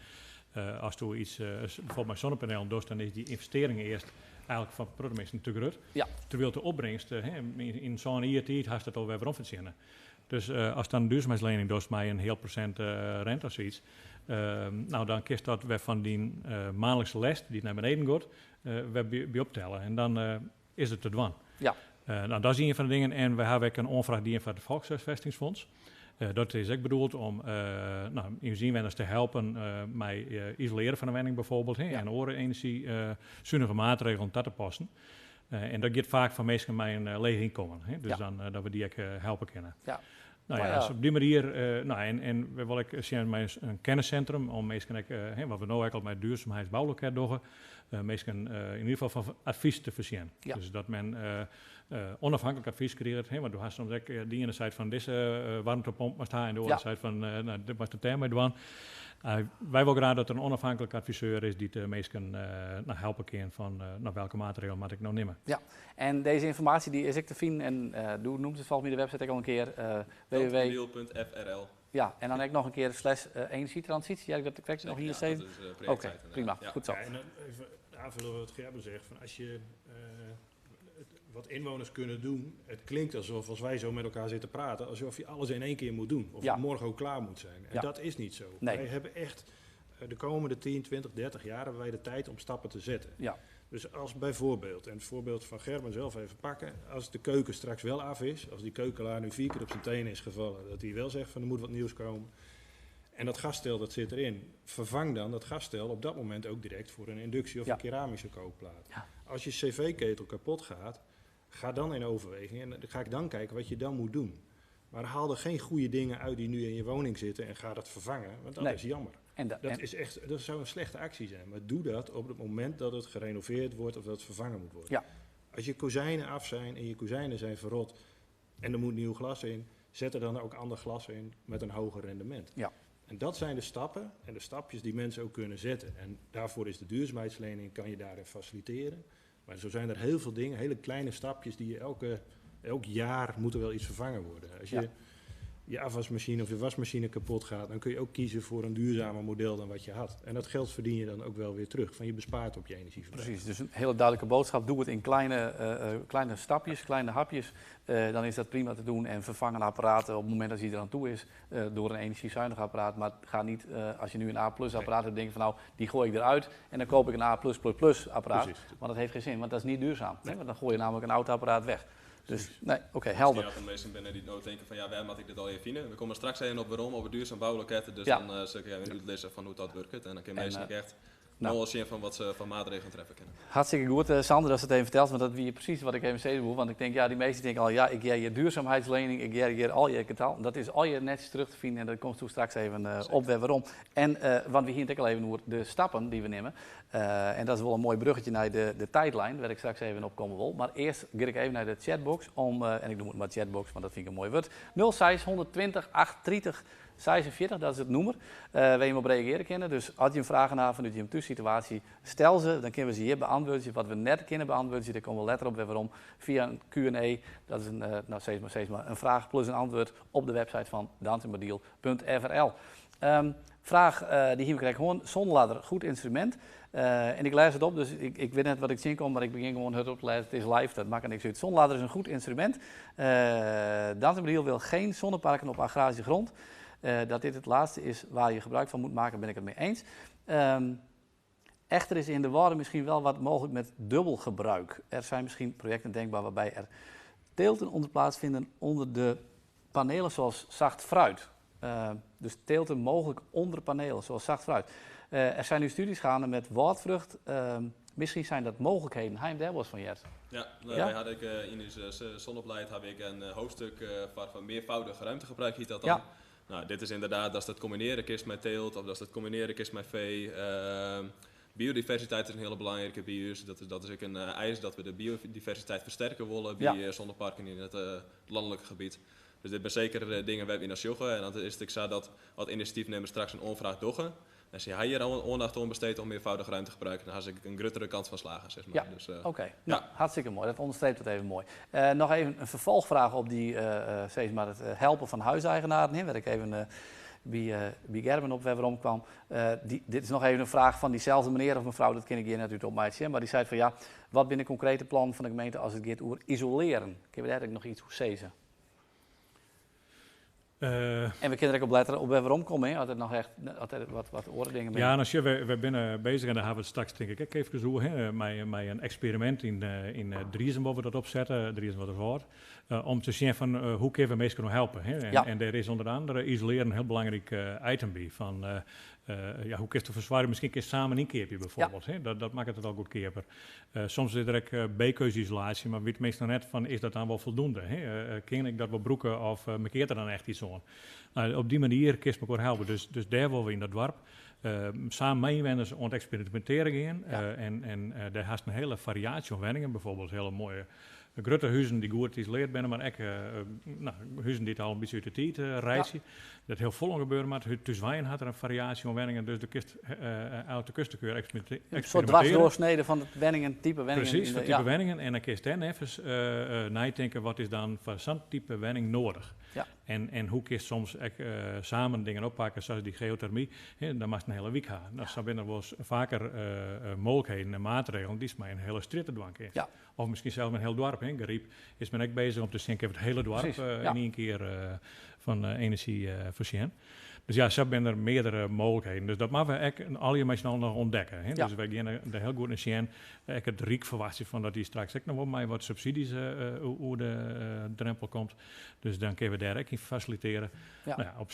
asto iets bijvoorbeeld mei zonnepanelen dochst, dan is dy ynvestearring earst eigentlik foar in protte minsken te grut. Terwyl de opbringst, yn sân jier tiid hast it alwer werom fertsjinne. Dus ast dan in duurzaamheidslening dochst mei in heal prosint rente of sayts, nou, dan kinst dat wer fan dyn maandelijkse lêst, dy't nei beneden giet, wer by optelle. En dan is it te dwaan. Nou, dat is ien fan de dingen. En we hawwe ek in oanfraach dien foar it Volkshuisvestingsfonds. Dat is ek bedoeld om nou, ús ynwenners te helpen mei isolearen fan de wenning bijvoorbeeld, hè, en oare enerzjysunige maatregelen ta te passen. En dat giet faak foar minsken mei in leech ynkommen, hè, dus dan dat we dy ek helpe kinne. Nou ja, dus op dy manier, nou, en we wolle ek sjen mei in kennissintrum om minsken ek, hè, wat we no ek al mei it duurzaamheidsbouloket dogge, minsken yn ieder gefal fan advys te foarsjen. Dus dat men onafhankelijk advys kriget, hè, want do hast soms ek, de iene seit fan dizze waarmtepomp moatst ha en de oare seit fan nou, dit moatst it dêrmei dwaan. Wy wolle graach dat der in onafhankelijk adviseur is dy't de minsken nou, helpe kin fan nou, welke maatregel moat ik no nimme. Ja, en deze ynformaasje dy is ek te finen en do noemst it folgens my de website ek al in kear, www. Dantumadiel.frl. Ja, en dan ek noch in kear slash energietransitie, hear ik dat krekt noch hier Ja, sizzen? dat is de Oké, projektsite, prima, ja. goed zo. Ja, en dan even aanvullen wat Gerben zegt, van als je wat inwoners kunnen doen, het klinkt alsof als wij zo met elkaar zitten praten, alsof je alles in één keer moet doen. Of morgen ook klaar moet zijn. En dat is niet zo. Wij hebben echt de komende 10, 20, 30 jaar hebben wij de tijd om stappen te zetten. Dus als bijvoorbeeld, en het voorbeeld van Gerben zelf even pakken, als de keuken straks wel af is, als die keukelaar nu 4 keer op zijn tenen is gevallen, dat hij wel zegt van er moet wat nieuws komen. En dat gasstel dat zit erin, vervang dan dat gasstel op dat moment ook direct voor een inductie of een keramische kookplaat. Als je cv-ketel kapot gaat, ga dan in overweging en dan ga ik dan kijken wat je dan moet doen. Maar haal er geen goede dingen uit die nu in je woning zitten en ga dat vervangen, want dat is jammer. En Dat zou een slechte actie zijn, maar doe dat op het moment dat het gerenoveerd wordt of dat het vervangen moet worden. Als je kozijnen af zijn en je kozijnen zijn verrot en er moet nieuw glas in, zet er dan ook ander glas in met een hoger rendement. En dat zijn de stappen en de stapjes die mensen ook kunnen zetten. En daarvoor is de duurzaamheidslening, kan je daarin faciliteren. Maar zo zijn er heel veel dingen, hele kleine stapjes die je elk jaar moet er wel iets vervangen worden. Als je je afwasmachine of je wasmachine kapot gaat, dan kun je ook kiezen voor een duurzamer model dan wat je had. En dat geld verdien je dan ook wel weer terug, van je bespaart op je energieverbruik. Precies, dus een hele duidelijke boodschap. Doe het in kleine stapjes, kleine hapjes. Dan is dat prima te doen en vervang een apparaat op het moment dat hij eraan toe is door een energiezuinig apparaat. Maar ga niet, als je nu een A plus apparaat hebt, denken van nou, die gooi ik eruit en dan koop ik een A plus plus plus apparaat. Want dat heeft geen zin, want dat is niet duurzaam. Hè? Want dan gooi je namelijk een oud apparaat weg. Dus, nee, oké, helder. Misschien dat er mensen binnen die nou denken van ja, waar moet ik dit al even vinden? We komen straks even op waarom, op het duurzaam bouwloket. Dus dan zal ik even uitlezen van hoe dat werkt. En dan kunnen mensen echt nog wel zien van wat ze van maatregelen treffen kunnen. Hartstikke goed, Sander, dat ze het even vertelt, want dat wie precies wat ik even zei. Want ik denk, ja, die meesten denken al, ja, ik jij je duurzaamheidslening, ik jij hier al je kanaal. Dat is al je netjes terug te vinden en dat komt toen straks even op weer waarom. En want we hier natuurlijk al even over de stappen die we nemen. En dat is wel een mooi bruggetje naar de tijdlijn, waar ik straks even op komen wil. Maar eerst ga ik even naar de chatbox, en ik noem het maar chatbox, want dat vind ik een mooi woord. Nul zes, 120, 830, 46, dat is het nummer. Waar je op reageren kunnen. Dus als je een vraag hebt vanuit je thuissituatie, stel ze, dan kunnen we ze hier beantwoorden. Wat we net kunnen beantwoorden, daar komen we letter op weer waarom. Via een Q en A, dat is een nou, steeds maar, steeds maar, een vraag plus een antwoord op de website van dantumadiel punt F R L. Vraag die hier krijg ik gewoon, zonneladder, goed instrument. En ik lees het op, dus ik weet net wat ik zien kom, maar ik begin gewoon hard op te lezen. Het is live, dat maakt niks uit. Zonneladder is een goed instrument. Dantumadiel wil geen zonneparken op agrarische grond. Dat dit het laatste is waar je gebruik van moet maken, ben ik het mee eens. Echter is in de waarde misschien wel wat mogelijk met dubbel gebruik. Er zijn misschien projecten denkbaar waarbij er teelten onder plaatsvinden onder de panelen zoals zacht fruit. Dus teelten mogelijk onder panelen zoals zacht fruit. Er zijn nu studies gaande met waardvrucht Misschien zijn dat mogelijkheden. Ha jim dêr wolris fan heard? Ja, nou, Ja? wy ha ek yn ús zonnebeleid ha ik in hoofdstuk foar meervoudig ruimtegebruik, hjit dat dan. Nou, dit is inderdaad dat dat combinearje kinst mei teelt of dat dat combinearje kinst mei fee. Biodiversiteit is in hiele belangrike by ús. Dat is ek in eis dat we de biodiversiteit fersterke wolle by zonneparken yn it lanlike gebiet. Dus dit binne seker dingen wêr't wy nei sjogge. En dan is it ek sa dat as inisjatyfnimmers straks in oanfraach dogge en sy ha hjir al oandacht oan besteed oan meervoudig ruimtegebruik, dan ha se in gruttere kâns fan slagen, sis mar. Dus, Oké. ja. Nou, hartstikke moai. Dat ûnderstreept it even moai. Noch even in ferfolchfraach op dy, sis mar, it helpen fan huiseigenaren, hè, wêr't ik even by Gerben op wer werom kwam. Dit is noch even in fraach fan dyselde menear of mefrou, dat kin ik hjir net út opmeitsjen, mar dy seit fan ja, wat binne de konkrete plannen fan de gemeente as it giet oer isolearen? Kinne we dêr ek noch iets oer sizze? En we kinne der ek op letter op wer weromkomme, hè, as der noch echt, as der wat oare dingen binne. Ja, nou, sjoch, wy binne beuzich, en dêr ha we it straks tink ik ek efkes oer, hè, mei in eksperimint yn Driezum wolle we dat opsette, Driezum-Wâlterswâld, om te sjen fan hoe kinne we minsken no helpe. Hè? En dêr is ûnder oare isolearen in hiel belangryk item by. Fan, ja, hoe kinst derfoar soargje, miskien kinst samen ynkeapje bijvoorbeeld. Hè? Dat makket it al goedkeaper. Soms is der ek B-keuzisolaasje, mar wit minsken noch net fan is dat dan wol foldoende? Hè? Kin ik dat wol brûke of mekeart der dan echt iets oan? Nou, op dy manier kinst mekoar helpe. Dus dêr wolle we yn dat doarp samen mei ynwenners oan it eksperimintearjen gean. En dêr hast in hiele fariaasje oan wenningen, bijvoorbeeld hiele moaie grutte huzen dy't goed isoleard binne, mar ek no, huzen dy't al in bytsje út de tiid reitsje. Dat hiel folle gebeure moat. Thús Wenjen hat der in fariaasje oan wenningen, dus do kinst uit de kustekeur In soart eksperimintearje. dwarsdoorsnede fan it wenningen, type wenningen. Presys, in fan de, type ja. wenningen. En dan kinst dêr neffens neitinke, wat is dan foar sa'n type wenning noadich? En hoe kinst soms ek samen dingen oppakke, sa as dy geotermy, hè, dan moatst in hiele wyk ha. Nou, sa binne der wolris faker mooglikheden en maatregelen dy'tst mei in hiele strjitte dwaan kinst. Of miskien sels mei in hiel doarp. Hè. Garyp is men ek beuzich om te sjen, kinne we it hiele doarp yn ien kear fan enerzjy foarsjen. Dus ja, sa binne der meardere mooglikheden. Dus dat moatte we ek allegear mei syn allen noch ûntdekke. Hè. Dus wy geane der hiel goed nei sjen. Ek it Ryk ferwachtsje fan dat dy straks ek noch wol mei wat subsidies oer de drempel komt. Dus dan kinne we dêr ek yn fasilitearje. Nou ja, op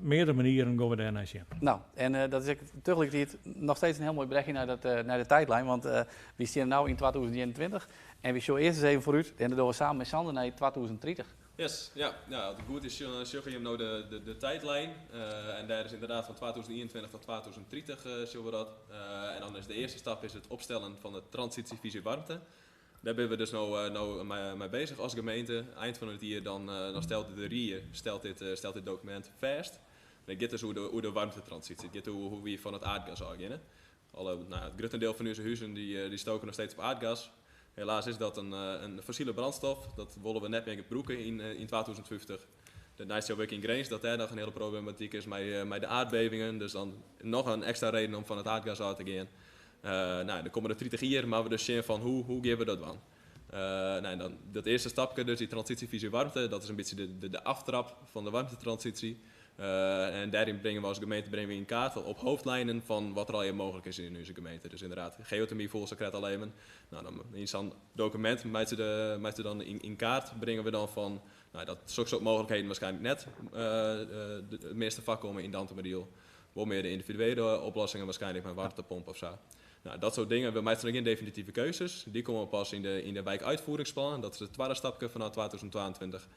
meardere manieren gean we dêr nei sjen. Nou, en dat is ek tagelyk noch steeds in hiel moai brechje nei de tiidlijn, want wy steane no yn 2021 en wy sjogge earst ris even foarút en dan dogge we samen mei Sander nei 2030. Yes, ja. Ja, as it goed is, dan sjogge jim no de tiidlijn. En dêr is ynderdaad fan 2021 tot 2030 sjogge we dat. En dan is de earste stap is it opstellen fan de transysjefyzje waarmte. Dêr binne we dus no mei beuzich as gemeente. Ein fan it jier dan stelt de rie stelt dit dokumint fêst. En it giet dus oer de waarmtetransysje. It giet oer hoe't wy fan it aardgas ôfgeane. Nou, it grutte diel fan ús huzen dy stoke noch steeds op aardgas. Helaas is dat in fossile brânstof. Dat wolle we net mear brûke yn 2050. Dêrneist sjogge we ek yn Grins dat dêr noch in hiele problematyk is mei de aardbevingen. Dus dan noch in ekstra reden om fan it aardgas ôf te gean. Nou, de kommende 30 jier moatte we dus sjen fan hoe gean we dat dwaan. Nou, en dan dat earste stapke, dus dy transysjefyzje waarmte, dat is in bytsje de aftrap fan de waarmtetransysje. En dêryn bringe we as gemeente bringe we yn kaart op hoofdlijnen fan wat der allegear mooglik is yn ús gemeente. Dus ynderdaad, geotermy foel sa al even. Nou, dan yn sa'n dokumint meitsje dan yn kaart bringe we dan fan, nou, dat sokke soart mooglikheden waarskynlik net it measte foarkomme yn Dantumadiel. Wol mear de yndividuele oplossingen waarskynlik mei waarmtepomp of sa. Nou, dat soart dingen. We meitsje noch gjin definitive keuzes. Dy komme pas yn de wijkuitvoeringsplan. Dat is it twadde stapke fanôf 2022.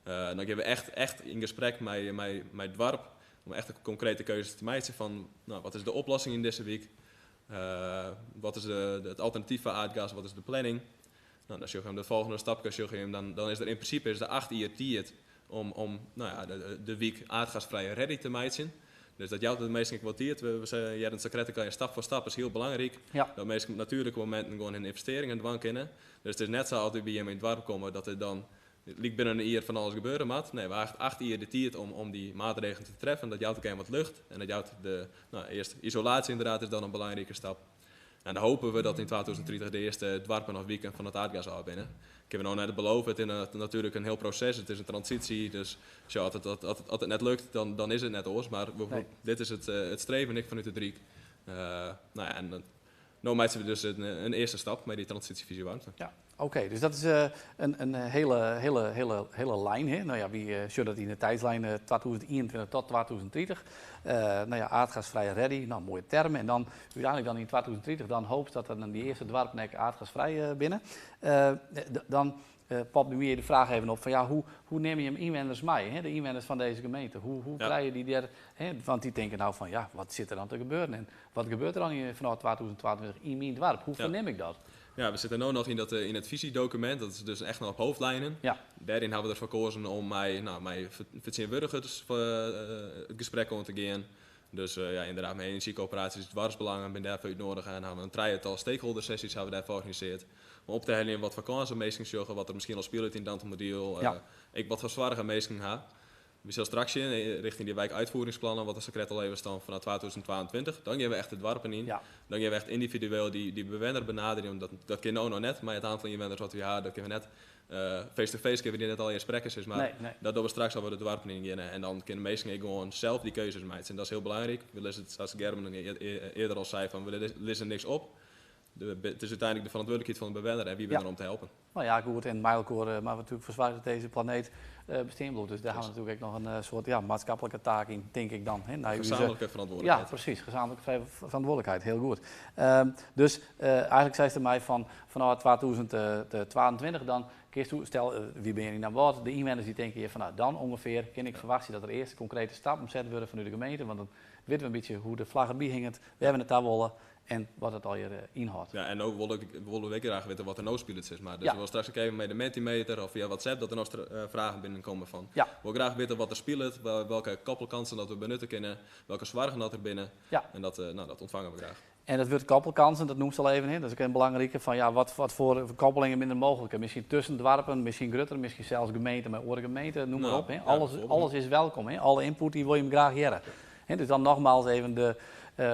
Dan gean we echt yn gesprek mei it doarp om echt konkrete keuzes te meitsjen fan, nou, wat is de oplossing yn dizze wyk? Wat is it alternatyf foar aardgas? Wat is de planning? Nou, dan sjogge we de folgjende stapke, sjogge we dan is der yn prinsipe is der 8 jier tiid om, nou ja, de wyk aardgasfrij ready te meitsjen. Dus dat jout de minsken ek wat tiid. We hearden it stap foar stap is hiel belangryk. Dat minsken op natuerlike mominten gewoan harren ynvestearringen dwaan kinne. Dus it is net sa as wy by jim yn it doarp komme dat der dan lyk binnen in jier fan alles gebeure moat. Nee, we ha 8 jier de tiid om dy maatregelen te treffen. Dat jout ek even wat lucht. En dat jout de, nou, earst isolaasje ynderdaad is dan in belangrike stap. En dan hoopje we dat yn 2030 de earste doarpen of wiken fan it aardgas ôf binne. Kinne we no net belove. It is natuerlik in hiel proses. It is in transysje. Dus ja, as it net lukt, dan is it net oars. Mar Nee. dit is it streven ek fanút it Ryk. Nou ja, en dan no meitsje we dus in earste stap mei dy transysjefyzje waarmte. Ja. Oké, dus dat is in hele, hele, hele, hele lijn. Hè? Nou ja, wy sjogge dat yn de tijdslijn 2021 tot 2030. Nou ja, aardgasvrij ready, nou, mooie term. En dan uiteindelijk dan in 2030 dan hoopt dat dan die eerste doarpen aardgasvrij binne. Dan popt bij mij de vraag even op van ja, hoe neem je hem inwoners mee, hè? De inwoners van deze gemeente. Hoe krijg je die daar, hè? Want die denken nou van ja, wat zit er dan te gebeuren? En wat gebeurt er dan vanaf 2022 in mijn dorp? Hoe verneem ik dat? Ja, we zitten nu nog in het visiedocument, dat is dus echt nog op hoofdlijnen. Daarin hebben we ervoor gekozen om mij, nou, mij vertegenwoordigers voor het gesprek om te gaan. Dus ja, inderdaad, mijn energiecoöperaties, dwarsbelangen ben daarvoor uitnodigen. En hebben we een drietal stakeholder sessies hebben we daarvoor georganiseerd. Om op te halen wat voor kansen mensen zorgen, wat er misschien al speelt in Dantumadiel. Ik wat voor zware mensen ha. We zullen straks in richting die wijkuitvoeringsplannen, wat de secret al even staan vanaf 2022. Dan gaan we echt de dorpen in. Dan gaan we echt individueel die bewoner benaderen. Want dat kan nou nog net, maar het aantal inwoners wat we hebben, dat kunnen we net. Face-to-face kunnen we die net al in gesprekken, zeg maar. Nee, nee. Dat doen we straks al we de dorpen in gaan. En dan kunnen mensen gewoon zelf die keuzes maken. En dat is heel belangrijk. We lezen het, zoals Gerben eerder al zei, van we lezen niks op. Het is uiteindelijk de verantwoordelijkheid van de bewoner en wie ben er om te helpen. Nou ja, goed, en mei-elkaar, maar we natuurlijk verzwaard dat deze planeet bestaan blijft. Dus daar hebben we natuurlijk ook nog een soort, ja, maatschappelijke taak in, denk ik dan. Hè? Nou, gezamenlijke verantwoordelijkheid. Ja, precies, gezamenlijke verantwoordelijkheid, heel goed. Dus eigenlijk zei ze mij van, vanaf 2022 dan, kiest u, stel, wie ben je niet aan boord, de inwoners die denken hier van, nou, dan ongeveer kan ik verwachten dat er eerste concrete stappen gezet worden vanuit de gemeente, want dan weten we een beetje hoe de vlag erbij hangt, we hebben het daar willen en wat het al hier inhoudt. Ja, en ook willen we graag weten wat er nou speelt, zeg maar. Dus we willen straks ook even met de Mentimeter of via WhatsApp dat er nog vragen binnenkomen van. We willen graag weten wat er speelt, welke koppelkansen dat we benutten kunnen, welke zorgen dat er binnen. En dat ontvangen we graag. En dat wordt koppelkansen, dat noemt ze al even in. Dat is ook een belangrijke van ja, wat voor koppelingen minder mogelijk. Misschien tussen dorpen, misschien grutter, misschien zelfs gemeenten met andere gemeenten, noem maar op. Hè. Alles is welkom, hè. Alle input die wil je hem graag horen. Hè, dus dan nogmaals even de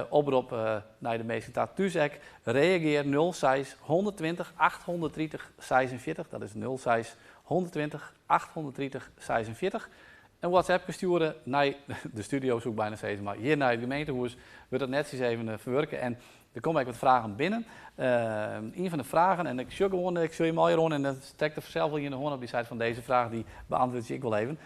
oproep naar de meeste taak Tuzek. Reageer nul zes 120 830 46. Dat is nul zes 120 830 46. Een WhatsApp sturen naar de studio, zoek bijna steeds, maar hier naar het gemeentehuis wordt dat net eens even verwerken. En er komen ook wat vragen binnen. Een van de vragen, en ik zoek gewoon, ik zul je mooi rond en dat trekt er vanzelf wel in de hoorn op die site van deze vraag, die beantwoord ik wel even.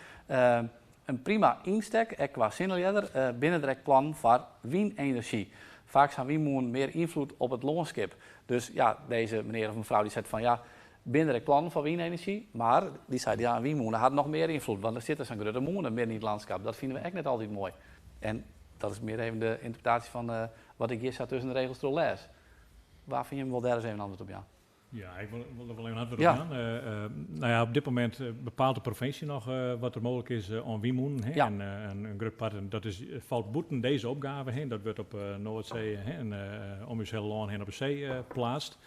Een prima instek, ook qua sinneljedder, binnen het plan voor windenergie. Vaak zijn windmolen meer invloed op het landschap. Dus ja, deze meneer of mevrouw die zegt van ja, binnen het plan van windenergie, maar die zei ja, een windmolen had nog meer invloed, want er zitten zo'n grote molen midden in het landschap. Dat vinden we echt net altijd mooi. En dat is meer even de interpretatie van wat ik hier zat tussen de regels door les. Waar vind je hem wel daar eens even een antwoord op, ja? Ja, ik wil er wel even een antwoord op gaan. Op dit moment bepaalt de provincie nog wat er mogelijk is aan windmolen, hè. En een groot part, en dat is, valt boeten deze opgave heen. Dat wordt op Noordzee, hè, en om uw hele land heen op de zee geplaatst.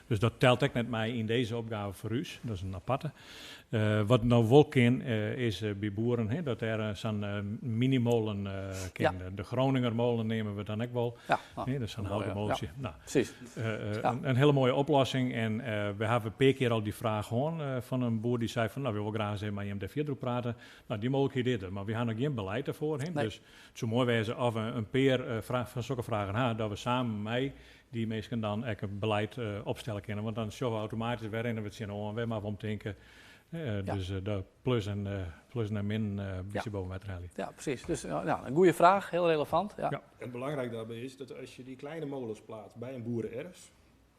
Dus dat telt ook net mij in deze opgave voor u. Dat is een aparte. Wat nou wel kan, is bij boeren, hè, dat er zo'n minimolen kan. De Groninger molen nemen we dan ook wel. Ja, nou, hè, dat is een mooi, houten ja. molentje. Een hele mooie oplossing. En we hebben een paar keer al die vraag gehad van een boer die zei van, nou, we willen graag eens even met hem daar verder praten. Nou, die mogelijkheid is er, maar we hebben nog geen beleid daarvoor. Hè? Dus het zou mooi wezen of we een paar van zulke vragen hebben, dat we samen met die mensen dan ook een beleid opstellen kunnen. Want dan zullen we automatisch weer in het zin om, we maar om denken. Dus de plus en min een beetje boven water halen. Ja, precies. Dus een goede vraag, heel relevant. Ja. En belangrijk daarbij is dat als je die kleine molens plaatst bij een boerenerf,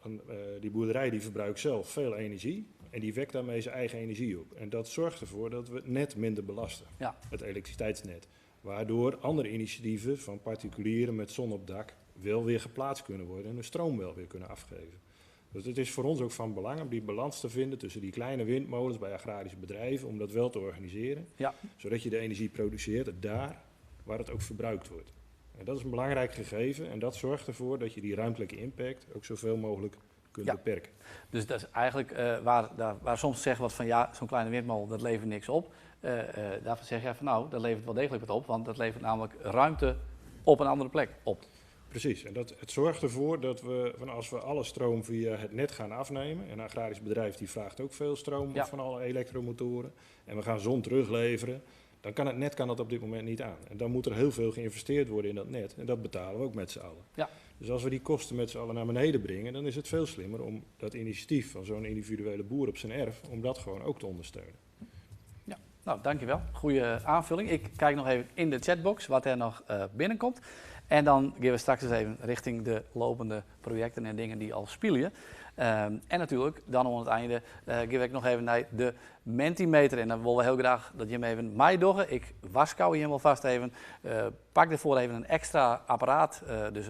dan die boerderij die verbruikt zelf veel energie en die wekt daarmee zijn eigen energie op. En dat zorgt ervoor dat we het net minder belasten, het elektriciteitsnet. Waardoor andere initiatieven van particulieren met zon op dak wel weer geplaatst kunnen worden en de stroom wel weer kunnen afgeven. Dus het is voor ons ook van belang om die balans te vinden tussen die kleine windmolens bij agrarische bedrijven, om dat wel te organiseren, zodat je de energie produceert daar waar het ook verbruikt wordt. En dat is een belangrijk gegeven en dat zorgt ervoor dat je die ruimtelijke impact ook zoveel mogelijk kunt beperken. Dus dat is eigenlijk waar soms gezegd wordt van ja, zo'n kleine windmolen, dat levert niks op. Daarvan zeg jij van nou, dat levert wel degelijk wat op, want dat levert namelijk ruimte op een andere plek op. Precies, en het zorgt ervoor dat we, van als we alle stroom via het net gaan afnemen, en een agrarisch bedrijf die vraagt ook veel stroom van alle elektromotoren, en we gaan zon terugleveren, dan kan het net dat op dit moment niet aan. En dan moet er heel veel geïnvesteerd worden in dat net, en dat betalen we ook met z'n allen. Dus als we die kosten met z'n allen naar beneden brengen, dan is het veel slimmer om dat initiatief van zo'n individuele boer op zijn erf, om dat gewoon ook te ondersteunen. Ja, nou dankjewel. Goeie aanvulling. Ik kijk nog even in de chatbox wat er nog binnenkomt. En dan gaan we straks eens even richting de lopende projecten en dingen die al spelen. En natuurlijk, dan aan het einde geef ik nog even naar de Mentimeter. En dan willen we heel graag dat je hem even meidoggen. Ik warschouw je hem alvast even. Pak ervoor even een extra apparaat. Dus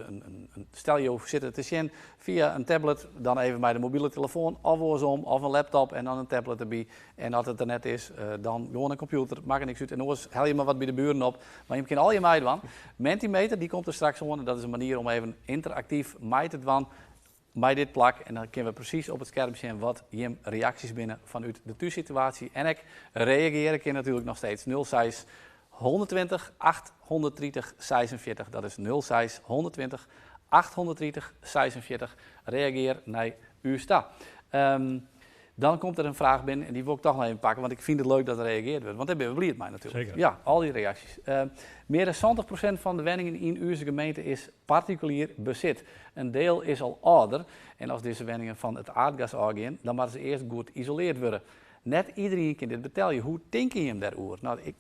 stel je zit te zien via een tablet, dan even bij de mobiele telefoon of andersom, of een laptop en dan een tablet erbij. En als het er net is, dan gewoon een computer, maakt er niks uit. En anders haal je maar wat bij de buren op. Maar je kan al je meidwan. Mentimeter, die komt er straks aan. Dat is een manier om even interactief mee te doen bij dit plak. En dan kunnen we precies op het scherm zien wat je reacties binnen vanuit de thuissituatie. En ik reageer ik natuurlijk nog steeds 06 120 830 46. Dat is 06 120 830 46. Reageer naar uw sta. Dan komt er een vraag binnen en die wil ik toch nog even pakken, want ik vind het leuk dat er reageerd wordt. Want daar ben we blij mee natuurlijk. Zeker. Ja, al die reacties. Meer dan 70% van de woningen in uw gemeente is particulier bezit. Een deel is al ouder en als deze woningen van het aardgas afgaan, dan moeten ze eerst goed geïsoleerd worden. Net iedereen kan dit betalen. Hoe denk je hem daarover? Nou, ik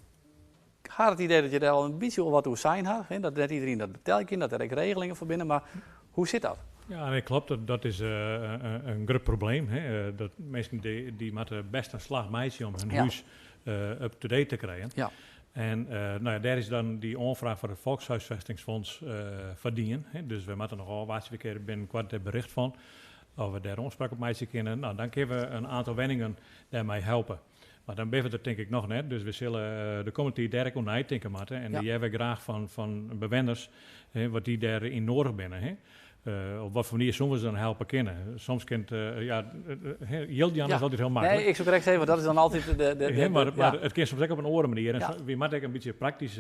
had het idee dat je daar al een beetje wat over zijn had, hè? Dat net iedereen dat betalen kan, dat er ook regelingen voor binnen, maar hoe zit dat? Ja, nee, klopt. Dat is een groot probleem. Hè. Dat mensen die moeten best een slag meisje om hun huis up-to-date te krijgen. Ja. En daar is dan die aanvraag voor het Volkshuisvestingsfonds verdienen. Hè. Dus we moeten nog al wat keer binnenkort het bericht van. Of we daar aanspraak op meisje kunnen. Nou, dan kunnen we een aantal wenningen daarmee helpen. Maar dan ben we er denk ik nog net. Dus we zullen de komende tijd daar ook naar denken moeten. En die hebben we graag van bewoners, hè, wat die daar in nodig binnen. Hè. Op wat voor manier soms we ze dan helpen kennen. Soms kent, Jan is altijd heel makkelijk. Nee, ik zou correct zeggen, want dat is dan altijd de maar het kan soms ook op een andere manier. En we moeten ook een beetje praktisch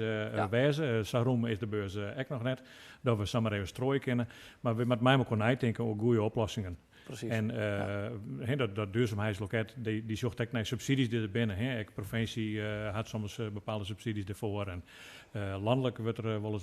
wijzen. Saroem is de beurs ook nog net. Dat we samen even strooien kunnen. Maar we moeten mij ook nadenken over goede oplossingen. Precies. En dat duurzaamheidsloket, die zocht ook naar subsidies die er binnen. Hè. Ook provincie had soms bepaalde subsidies ervoor. En landelijk wordt er wel eens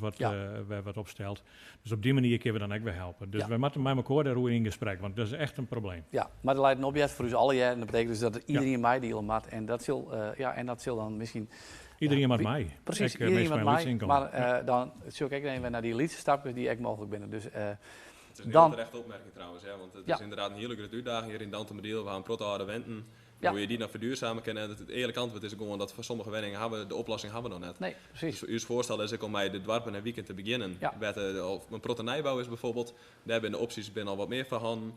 wat opgesteld. Dus op die manier kunnen we dan ook weer helpen. Dus we moeten met elkaar daar in gesprek, want dat is echt een probleem. Ja, maar er leidt een object voor ons alle jaar. En dat betekent dus dat er iedereen mij dealen moet. En dat zal, en dat zal dan misschien... Iedereen met mij. Precies, iedereen met mij. Maar dan zoek ik even naar die laatste stapjes die echt mogelijk binnen. Dus, het is een heel terechte opmerking trouwens, hè, want het is inderdaad een hele grote uitdaging hier in Dantumadiel. We gaan protte wenten. Ja. Hoe je die nog verduurzamen kan. En het eerlijke antwoord is gewoon dat voor sommige wenningen hebben we de oplossing hebben we nog net. Nee, precies. Dus uw voorstel is ook om bij de dwarpen en weekend te beginnen. Ja. Bij of een protte nijbouw is bijvoorbeeld, daar hebben de opties binnen al wat meer van handen.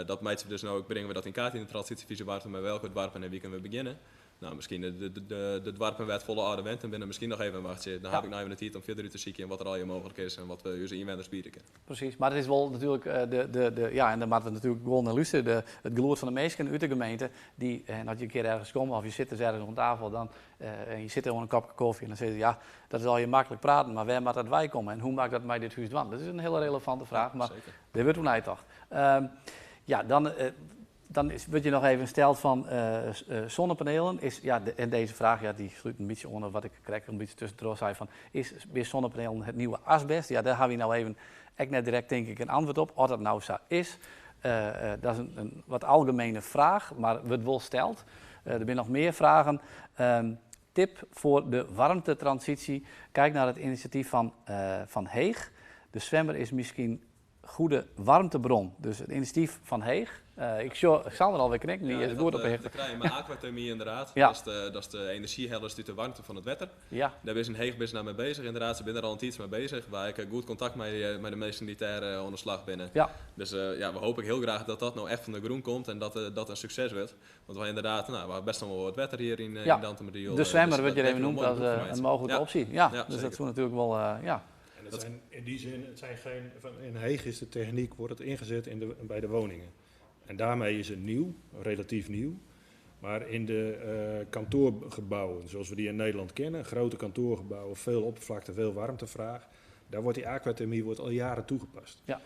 Dat meet ze dus nou ook, brengen we dat in kaart in de transitievisie, waar we met welke dwarpen en weekend we beginnen. Nou, misschien de dwarpenwet volle oude wenten binnen misschien nog even wachten. Dan heb ik nou even de tijd om verder te zien wat er al je mogelijk is en wat we onze inwoners bieden kunnen. Precies, maar het is wel natuurlijk en dan moeten we natuurlijk gewoon naar luisteren. Het geloer van de meesten uit de gemeente, die, en als je een keer ergens komt of je zit dus ergens om tafel, dan, en je zit er gewoon een kopje koffie en dan zeg je, ja, dat is al je makkelijk praten, maar waar moet dat wij komen en hoe maakt dat mij dit huis dwan? Dat is een hele relevante vraag, maar daar wordt toen toch. Dan wordt je nog even gesteld van zonnepanelen. Is, en deze vraag die sluit een beetje onder wat ik krijg, een beetje tussendoor zei van, is weer zonnepanelen het nieuwe asbest? Ja, daar hebben we nou even, ik net direct denk ik een antwoord op. Of dat nou zo is, dat is een wat algemene vraag, maar wordt wel gesteld. Er zijn nog meer vragen. Tip voor de warmtetransitie. Kijk naar het initiatief van Heeg. De zwemmer is misschien goede warmtebron. Dus het initiatief van Heeg. Ik zal er alweer knikken, die is goed op Heeg. Maar aquathermie inderdaad, ja. dat is de energiehelders uit de warmte van het water. Ja. Daar is een Heeg nou mee bezig, inderdaad. Ze zijn er al een tijd mee bezig, waar ik goed contact mee met de meeste militairen onder slag binnen. Ja. Dus we hopen heel graag dat dat nou echt van de groen komt en dat dat een succes wordt. Want wij inderdaad, we hebben best nog wel wat water hier in Dantumadiel. De zwemmer, dus wat je even noemt als een mogelijke optie. Ja, dus zeker. Dat is natuurlijk wel, En dat zijn, in die zin, het zijn geen, in Heeg is de techniek, wordt het ingezet bij de woningen. En daarmee is het nieuw, relatief nieuw. Maar in de kantoorgebouwen, zoals we die in Nederland kennen, grote kantoorgebouwen, veel oppervlakte, veel warmtevraag, daar wordt die aquathermie al jaren toegepast. Ja.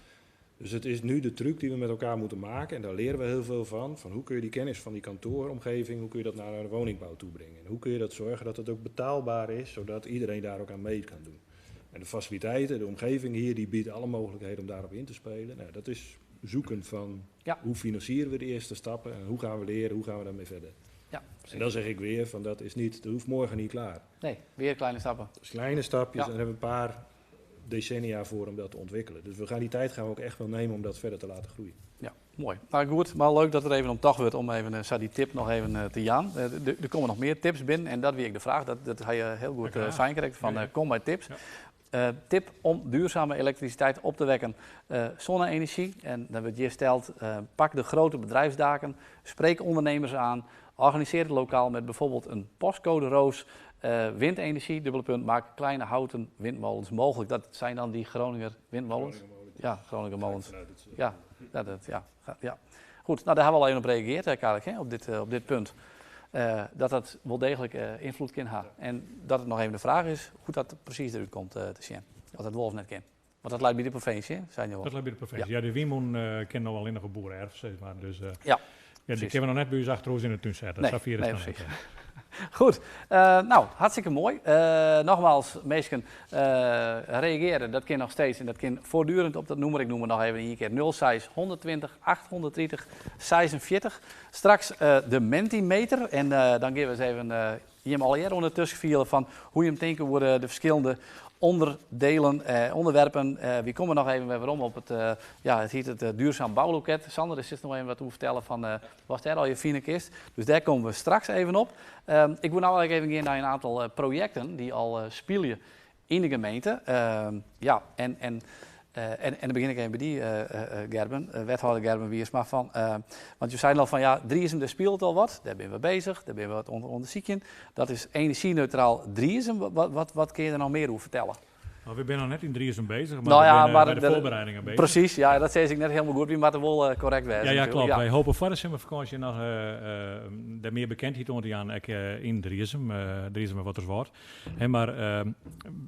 Dus het is nu de truc die we met elkaar moeten maken en daar leren we heel veel van. Van hoe kun je die kennis van die kantooromgeving, hoe kun je dat naar de woningbouw toe brengen? En hoe kun je dat zorgen dat het ook betaalbaar is, zodat iedereen daar ook aan mee kan doen? En de faciliteiten, de omgeving hier, die biedt alle mogelijkheden om daarop in te spelen. Nou, dat is zoeken van hoe financieren we de eerste stappen en hoe gaan we leren, hoe gaan we daarmee verder. Ja, En precies. dan zeg ik weer, van dat is niet, dat hoeft morgen niet klaar. Nee, weer kleine stappen. Dus kleine stapjes Ja. en daar hebben we een paar decennia voor om dat te ontwikkelen. Dus we gaan die tijd gaan we ook echt wel nemen om dat verder te laten groeien. Ja, mooi. Nou goed, maar leuk dat er even om dag wordt om even zo die tip nog even te jaan. Er komen nog meer tips binnen en dat wie ik de vraag, dat ga je heel goed Ja, zijn gekregen van Ja, ja. kom bij tips. Ja. Tip om duurzame elektriciteit op te wekken. Zonne-energie, en dan wordt hier gesteld, pak de grote bedrijfsdaken, spreek ondernemers aan, organiseer het lokaal met bijvoorbeeld een postcode roos. Windenergie, dubbele punt, maak kleine houten windmolens mogelijk. Dat zijn dan die Groninger windmolens? Groninger molens. Ja, Groninger molens. Vanuit het, Ja, ja, dat, ja, ga-, ja. Goed, nou, daar hebben we al even op gereageerd, hè, Karel, hè, op dit punt. Dat dat wel degelijk invloed kan hebben. En dat het nog even de vraag is hoe dat precies eruit komt te zien. Of dat wolf net kan. Want dat lijkt bij de provincie, hè? Zijn je wel. Dat lijkt bij de provincie. Ja. Ja, de windmolen kennen nog wel in de boerenerf, zeg maar. Dus Ja, ja, die kunnen we nog net bij ons achter ons in de tuin zetten. Nee, Dat is nee, dan precies. net. Goed, nou, hartstikke mooi. Nogmaals, mensen, reageren, dat kan nog steeds en dat kan voortdurend op dat nummer. Ik noem het nog even één keer, nul zes 120 830 46. Straks de Mentimeter en dan gaan we eens even hier al eerder ondertussen vielen van hoe je hem denken worden de verschillende onderdelen, onderwerpen. We komen nog even weer om op het, ja, het heet het duurzaam bouwloket. Sander, er zit nog even wat over vertellen van was daar al je fine kist? Dus daar komen we straks even op. Ik wil nou eigenlijk even gaan naar een aantal projecten die al spelen in de gemeente. Ja, en dan begin ik even bij die Gerben, wethouder Gerben Wiersma van. Want je zei al van ja, Driezum, daar speelt al wat, daar ben we bezig, daar ben we wat onder onderzoeken. Dat is energie-neutraal Driezum. Wat kun je er nou meer over vertellen? Nou, we zijn nog net in Driezum bezig, maar Nou we ja, zijn maar bij de de voorbereidingen bezig. Precies, ja, dat zei ik net helemaal goed. Wie moet er wel correct wezen, Ja, ja, natuurlijk. klopt. Ja. Wij hopen voor de zomervakantie nog de meer bekendheid onder aan ook in Driezum, Driezum en wat er wordt. Hè, maar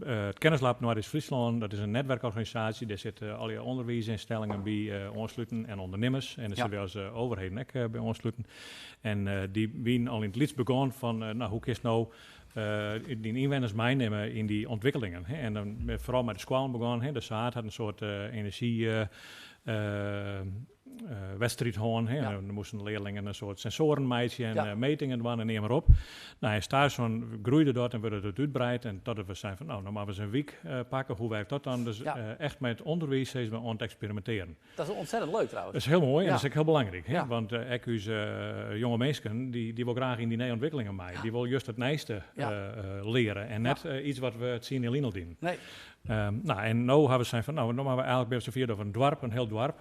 het Kennislab Noordoost-Friesland, dat is een netwerkorganisatie. Daar zitten alle onderwijsinstellingen bij aansluiten en ondernemers. En daar zitten we als overheden ook bij aansluiten. En die zijn al in het liefst begonnen van nou, hoe kun je nou die inwoners meenemen in die ontwikkelingen. Hè? En dan vooral met de scholen begonnen. Hè? De Saad had een soort energie wedstrijd gehad, hè? En dan moesten de leerlingen een soort sensoren meidje en, metingen doen en neem maar op. Nou, en daar zo'n groeide dat en werd het uitbreid. En totdat we zijn van, nou, nou maar we eens een week pakken. Hoe werkt dat dan? Dus, echt met het onderwijs zijn we aan het experimenteren. Dat is ontzettend leuk trouwens. Dat is heel mooi en dat is ook heel belangrijk. Hè? Want ook onze jonge mensen, die wil graag in die nieuwe ontwikkelingen mee. Die wil juist het nieuwste, leren en net iets wat we het zien in Linel dienen. Nou, en nu hebben we zijn van, nou, nu hebben we eigenlijk bij zover dat we een dorp, een heel dorp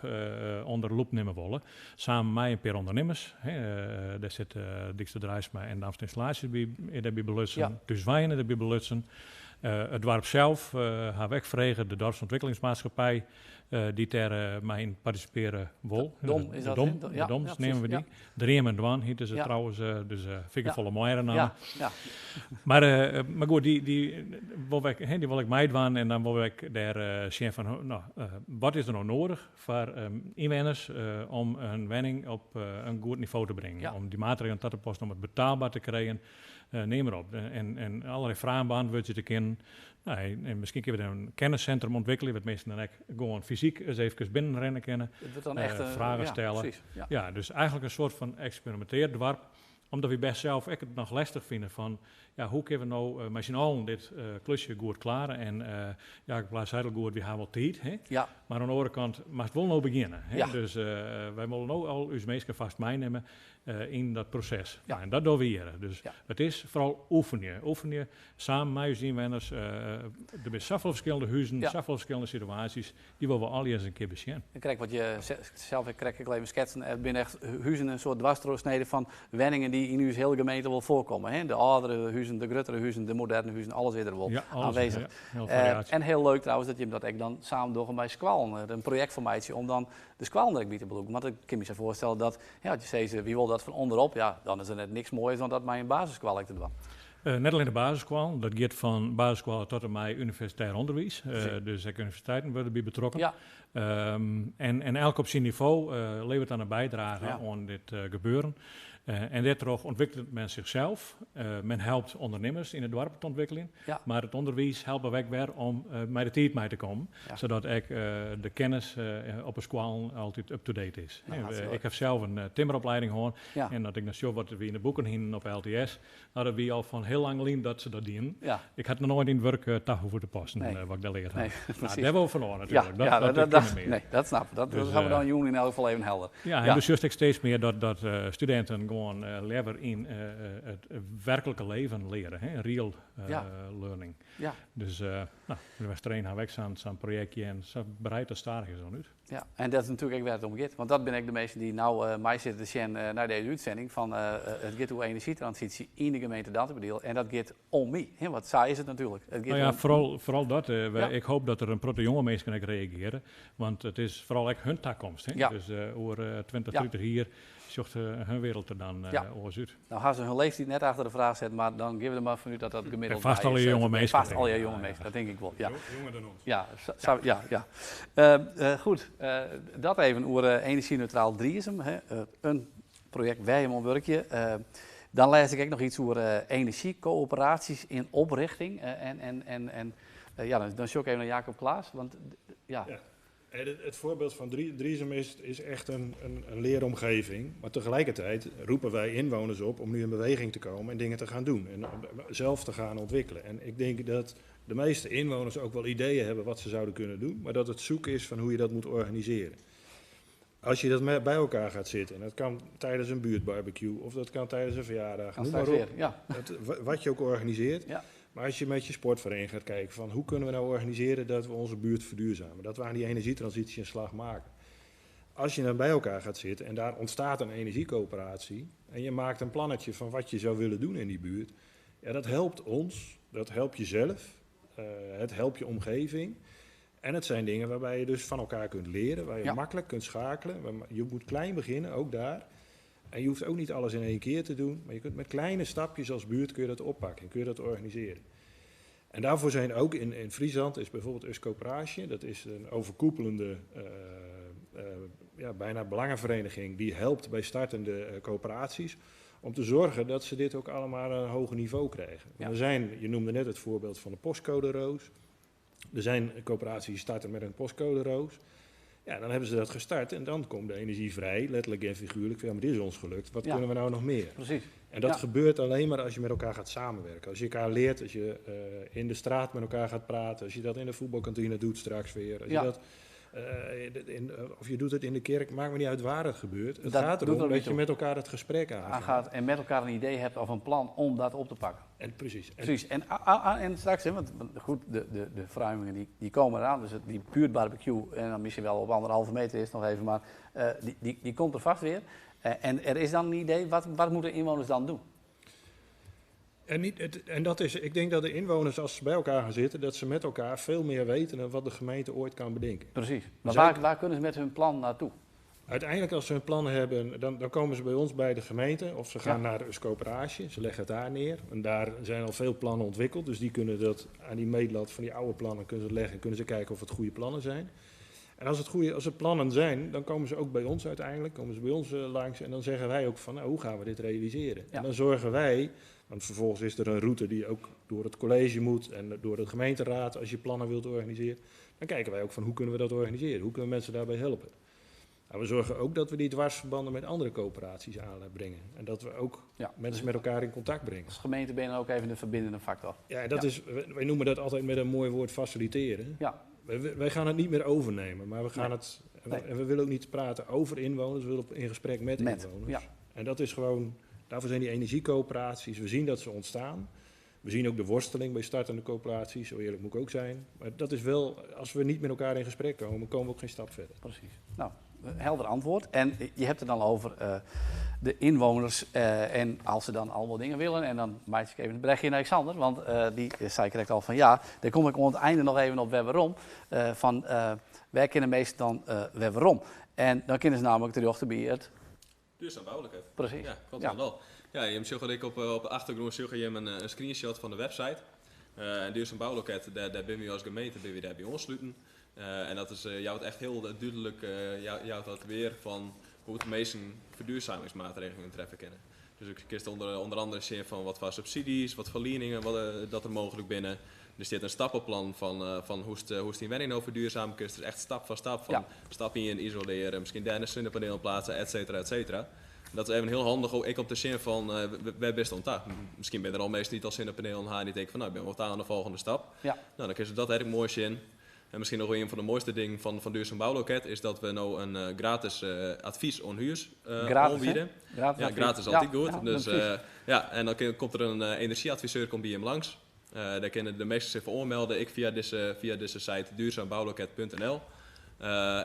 onder de loep nemen willen. Samen met een paar ondernemers. Hè daar zit Dijkstra Draisma en de Amsterdam Installaties bij, daarbij belutsen. Dus wij daarbij belutsen. Het dorp zelf hebben we ook gevregen, de dorpsontwikkelingsmaatschappij, die daar mee in participeren wil. De Dom is dat, hè? De Ja, Dom ja, nemen we precies, die. ja. Dream en Dwan heette ze trouwens, dus vind ik volle mooiere naam. Maar goed, die wil ik, hè, die wil ik meedoen en dan wil ik daar zien van, nou, wat is er nou nodig voor inwoners om hun wenning op een goed niveau te brengen. Om die maatregelen tot te passen, om het betaalbaar te krijgen. Neem maar op. En allerlei vragen beantwoorden te kunnen. Nou, en misschien kunnen we dan een kenniscentrum ontwikkelen, wat mensen dan ook gewoon fysiek eens even binnenrennen kunnen. Het wordt dan echt een Vragen ja, stellen. Precies, ja. Ja, dus eigenlijk een soort van experimenteerdwarp. Omdat we best zelf ook het nog lastig vinden van, ja, hoe kunnen we nou met z'n allen dit klusje goed klaren? En ja, ik blijf heel goed, we hebben wel tijd, hè? Maar aan de andere kant mag het wel nou beginnen. Hè? Dus wij moeten nou al ons meester vast meenemen in dat proces. Nou, en dat doen we hier. Dus het is vooral oefenen. Oefenen samen met onze inwoners. Er zijn zoveel verschillende huizen, zoveel verschillende situaties. Die willen we al eens een keer bezien. Ik krijg wat je zelf, ik krijg ik even schetsen. Er zijn echt huizen een soort dwarsdoorsnede van wenningen die in uw hele gemeente wel voorkomen. Hè? De oudere huizen, de grotere huizen, de moderne huizen, alles is er wel Ja, alles, aanwezig. Ja, heel variatie. En heel leuk trouwens dat je dat ook dan samen doet bij Squalen. Een project van mij om dan de Squalen er ook bij te beloeken. Want ik kan me zo voorstellen dat, ja, als je zegt, wie wil dat van onderop, ja, dan is er net niks moois dan dat mij een basisschool te doen. Net alleen de basisschool, dat gaat van basisschool tot en met universitair onderwijs. Dus ook universiteiten worden bij betrokken. En elk op zijn niveau levert dan een bijdrage aan dit gebeuren. En dêrtroch ûntwikkelet men zichzelf. Men helpt ûndernimmers yn it doarp te ûntwikkeljen. Mar it ûnderwiis helpe we ek wer om mei de tiid mei te kommen. Sadat ek de kennis op 'e skoallen altyd up-to-date is. Nou, ik ha sels in timmeroplieding hân. En as ik dan sjoch wat we yn de boeken hienen op LTS, nou, dat wie al fan hiel lang lyn dat se dat dienen. Ik ha it noch noait yn it wurk ta hoege te passen, wat ik dêr leard ha. Nee, Nou, dêr wol fan ôf natuerlik. Dat kin net mear. Nee, dat snap ik. Dat Dus, ha we dan jûn yn elk gefal even helder. Ja, en do sjochst ek steeds mear dat studinten gewoan leaver yn it werklike leven leare, hè? Real learning. Dus nou, yn Westereen ha we ek sa'n projektje en sa breidt dat stadichoan út. Ja, en dat is natuerlik ek wêr't it om giet. Want dat binne ek de minsken dy't no mei sitte te sjen nei dizze útsending fan it giet oer enerzjytransysje yn de gemeente Dantumadiel en dat giet om my. Hè, want sa is it natuerlik. It giet Nou ja, om foaral dat. Ik hoopje dat der in protte jonge minsken ek reagearje, want it is foaral ek hun takomst. Hè? Dus oer 20, 30 jier sjocht hun wereld der dan oars út. Nou ha se hun leeftiid net achter de fraach set, mar dan gean we der mar fanút dat dat gemiddeld Vast by al is. Jonge minsken. Vast al jonge minsken, dat tink ik wol. Ja. Jonger dan ons. Ja, sa, ja. Goed, dat even oer enerzjyneutraal Driezum. Hè. In projekt wêr't je oan wurkje. Dan lês ik ek noch yts oer enerzjykoöperaasjes yn oprjochting. En ja, dan sjoch ik even nei Jacob Klaas. Want, ja. Ja. Het voorbeeld van Driezum is echt een leeromgeving. Maar tegelijkertijd roepen wij inwoners op om nu in beweging te komen en dingen te gaan doen. En zelf te gaan ontwikkelen. En ik denk dat de meeste inwoners ook wel ideeën hebben wat ze zouden kunnen doen. Maar dat het zoeken is van hoe je dat moet organiseren. Als je dat bij elkaar gaat zitten, en dat kan tijdens een buurtbarbecue of dat kan tijdens een verjaardag, Kan noem maar straks op. weer, ja. Wat je ook organiseert. Maar als je met je sportvereniging gaat kijken van hoe kunnen we nou organiseren dat we onze buurt verduurzamen, dat we aan die energietransitie een slag maken. Als je dan bij elkaar gaat zitten en daar ontstaat een energiecoöperatie en je maakt een plannetje van wat je zou willen doen in die buurt, ja, dat helpt ons, dat helpt jezelf, het helpt je omgeving. En het zijn dingen waarbij je dus van elkaar kunt leren, waar je makkelijk kunt schakelen. Je moet klein beginnen, ook daar. En je hoeft ook niet alles in één keer te doen, maar je kunt met kleine stapjes als buurt kun je dat oppakken en kun je dat organiseren. En daarvoor zijn ook in Friesland is bijvoorbeeld Us Coöperaasje, dat is een overkoepelende, ja, bijna belangenvereniging die helpt bij startende coöperaties om te zorgen dat ze dit ook allemaal aan een hoger niveau krijgen. Je noemde net het voorbeeld van de postcode roos. Er zijn coöperaties die starten met een postcode roos. Ja, dan hebben ze dat gestart en dan komt de energie vrij, letterlijk en figuurlijk. Ja, maar dit is ons gelukt, wat kunnen we nou nog meer? En dat gebeurt alleen maar als je met elkaar gaat samenwerken. Als je elkaar leert, als je in de straat met elkaar gaat praten, als je dat in de voetbalkantine doet straks weer. Als je dat, in, of je doet het in de kerk, maakt me niet uit waar het gebeurt. Het Dat gaat doet erom er dat niet je toe. met elkaar het gesprek aangaat. Aangaat en met elkaar een idee hebt of een plan om dat op te pakken. En precies. En Precies. En straks, hè, want goed, de verruimingen die komen eraan. Dus die buurtbarbecue, en dan misschien wel op 1,5 meter is nog even, maar die komt er vast weer. En er is dan een idee, wat moeten inwoners dan doen? En, niet, het, en dat is, ik denk dat de inwoners, als ze bij elkaar gaan zitten, dat ze met elkaar veel meer weten dan wat de gemeente ooit kan bedenken. Precies. Maar waar kunnen ze met hun plan naartoe? Uiteindelijk, als ze hun plan hebben, dan komen ze bij ons bij de gemeente of ze gaan naar de coöperatie, ze leggen het daar neer. En daar zijn al veel plannen ontwikkeld, dus die kunnen dat aan die meetlat van die oude plannen kunnen ze leggen en kunnen ze kijken of het goede plannen zijn. En als het plannen zijn, dan komen ze ook bij ons uiteindelijk, komen ze bij ons langs en dan zeggen wij ook van, nou, hoe gaan we dit realiseren? En dan zorgen wij, want vervolgens is er een route die ook door het college moet en door de gemeenteraad als je plannen wilt organiseren. Dan kijken wij ook van, hoe kunnen we dat organiseren? Hoe kunnen we mensen daarbij helpen? Nou, we zorgen ook dat we die dwarsverbanden met andere coöperaties aanbrengen. En dat we ook mensen met elkaar in contact brengen. Als gemeente ben je dan ook even de verbindende factor. Ja, en dat is, wij noemen dat altijd met een mooi woord faciliteren. Wij gaan het niet meer overnemen, maar we gaan het. En we willen ook niet praten over inwoners, we willen in gesprek met inwoners. En dat is gewoon, daarvoor zijn die energiecoöperaties. We zien dat ze ontstaan. We zien ook de worsteling bij startende coöperaties, zo eerlijk moet ik ook zijn. Maar dat is wel, als we niet met elkaar in gesprek komen, komen we ook geen stap verder. Precies. Nou, helder antwoord. En je hebt het dan over de inwoners en als ze dan allemaal dingen willen. En dan maak ik even het berichtje naar Alexander, want die zei direct al van ja, daar kom ik aan het einde nog even op waarom. Van wij kennen meestal dan waarom. En dan kunnen ze namelijk terug bij het Duurzaam bouwloket. Precies. Ja, klopt wel. Ja, je hebt ik op de achtergrond zag je een screenshot van de website. En duurzaam bouwloket, daar ben we als gemeente ben we daar bij ons sluiten. En dat is jou het echt heel duidelijk, jou dat weer van hoe het meeste verduurzamingsmaatregelen treffen kunnen. Dus ik kinst ûnder andere sjen fan wat foar subsidies, wat foar lieningen wat, dat der mooglik binne. Der stiet in stappenplan fan hoe'tst dyn wenning no ferduorsame kinst. Dus echt stap foar stap fan stap ien isolearje, miskien dêr in sinnepanel pleatse, et cetera, et cetera. Dat is even hiel handich ek om te sjen fan wêr bist oan ta. Miskien binne der al minsken dy't al sinnepanelen ha en dy tinke fan no, ik bin wol ta oan de folgjende stap. No, dan kinst dat ek moai sjen. En miskien noch wol ien fan de moaiste dingen fan Duurzaam Bouwloket is dat we no in gratis advys oan hûs oanbiede. Gratis? Ja, gratis is altyd goed. Dus, ja, en dan komt der in enerzjyadviseur komt by jim langs. Dêr kinne de minsken sich foar oanmelde, ek fia dizze site duurzaambouwloket.nl.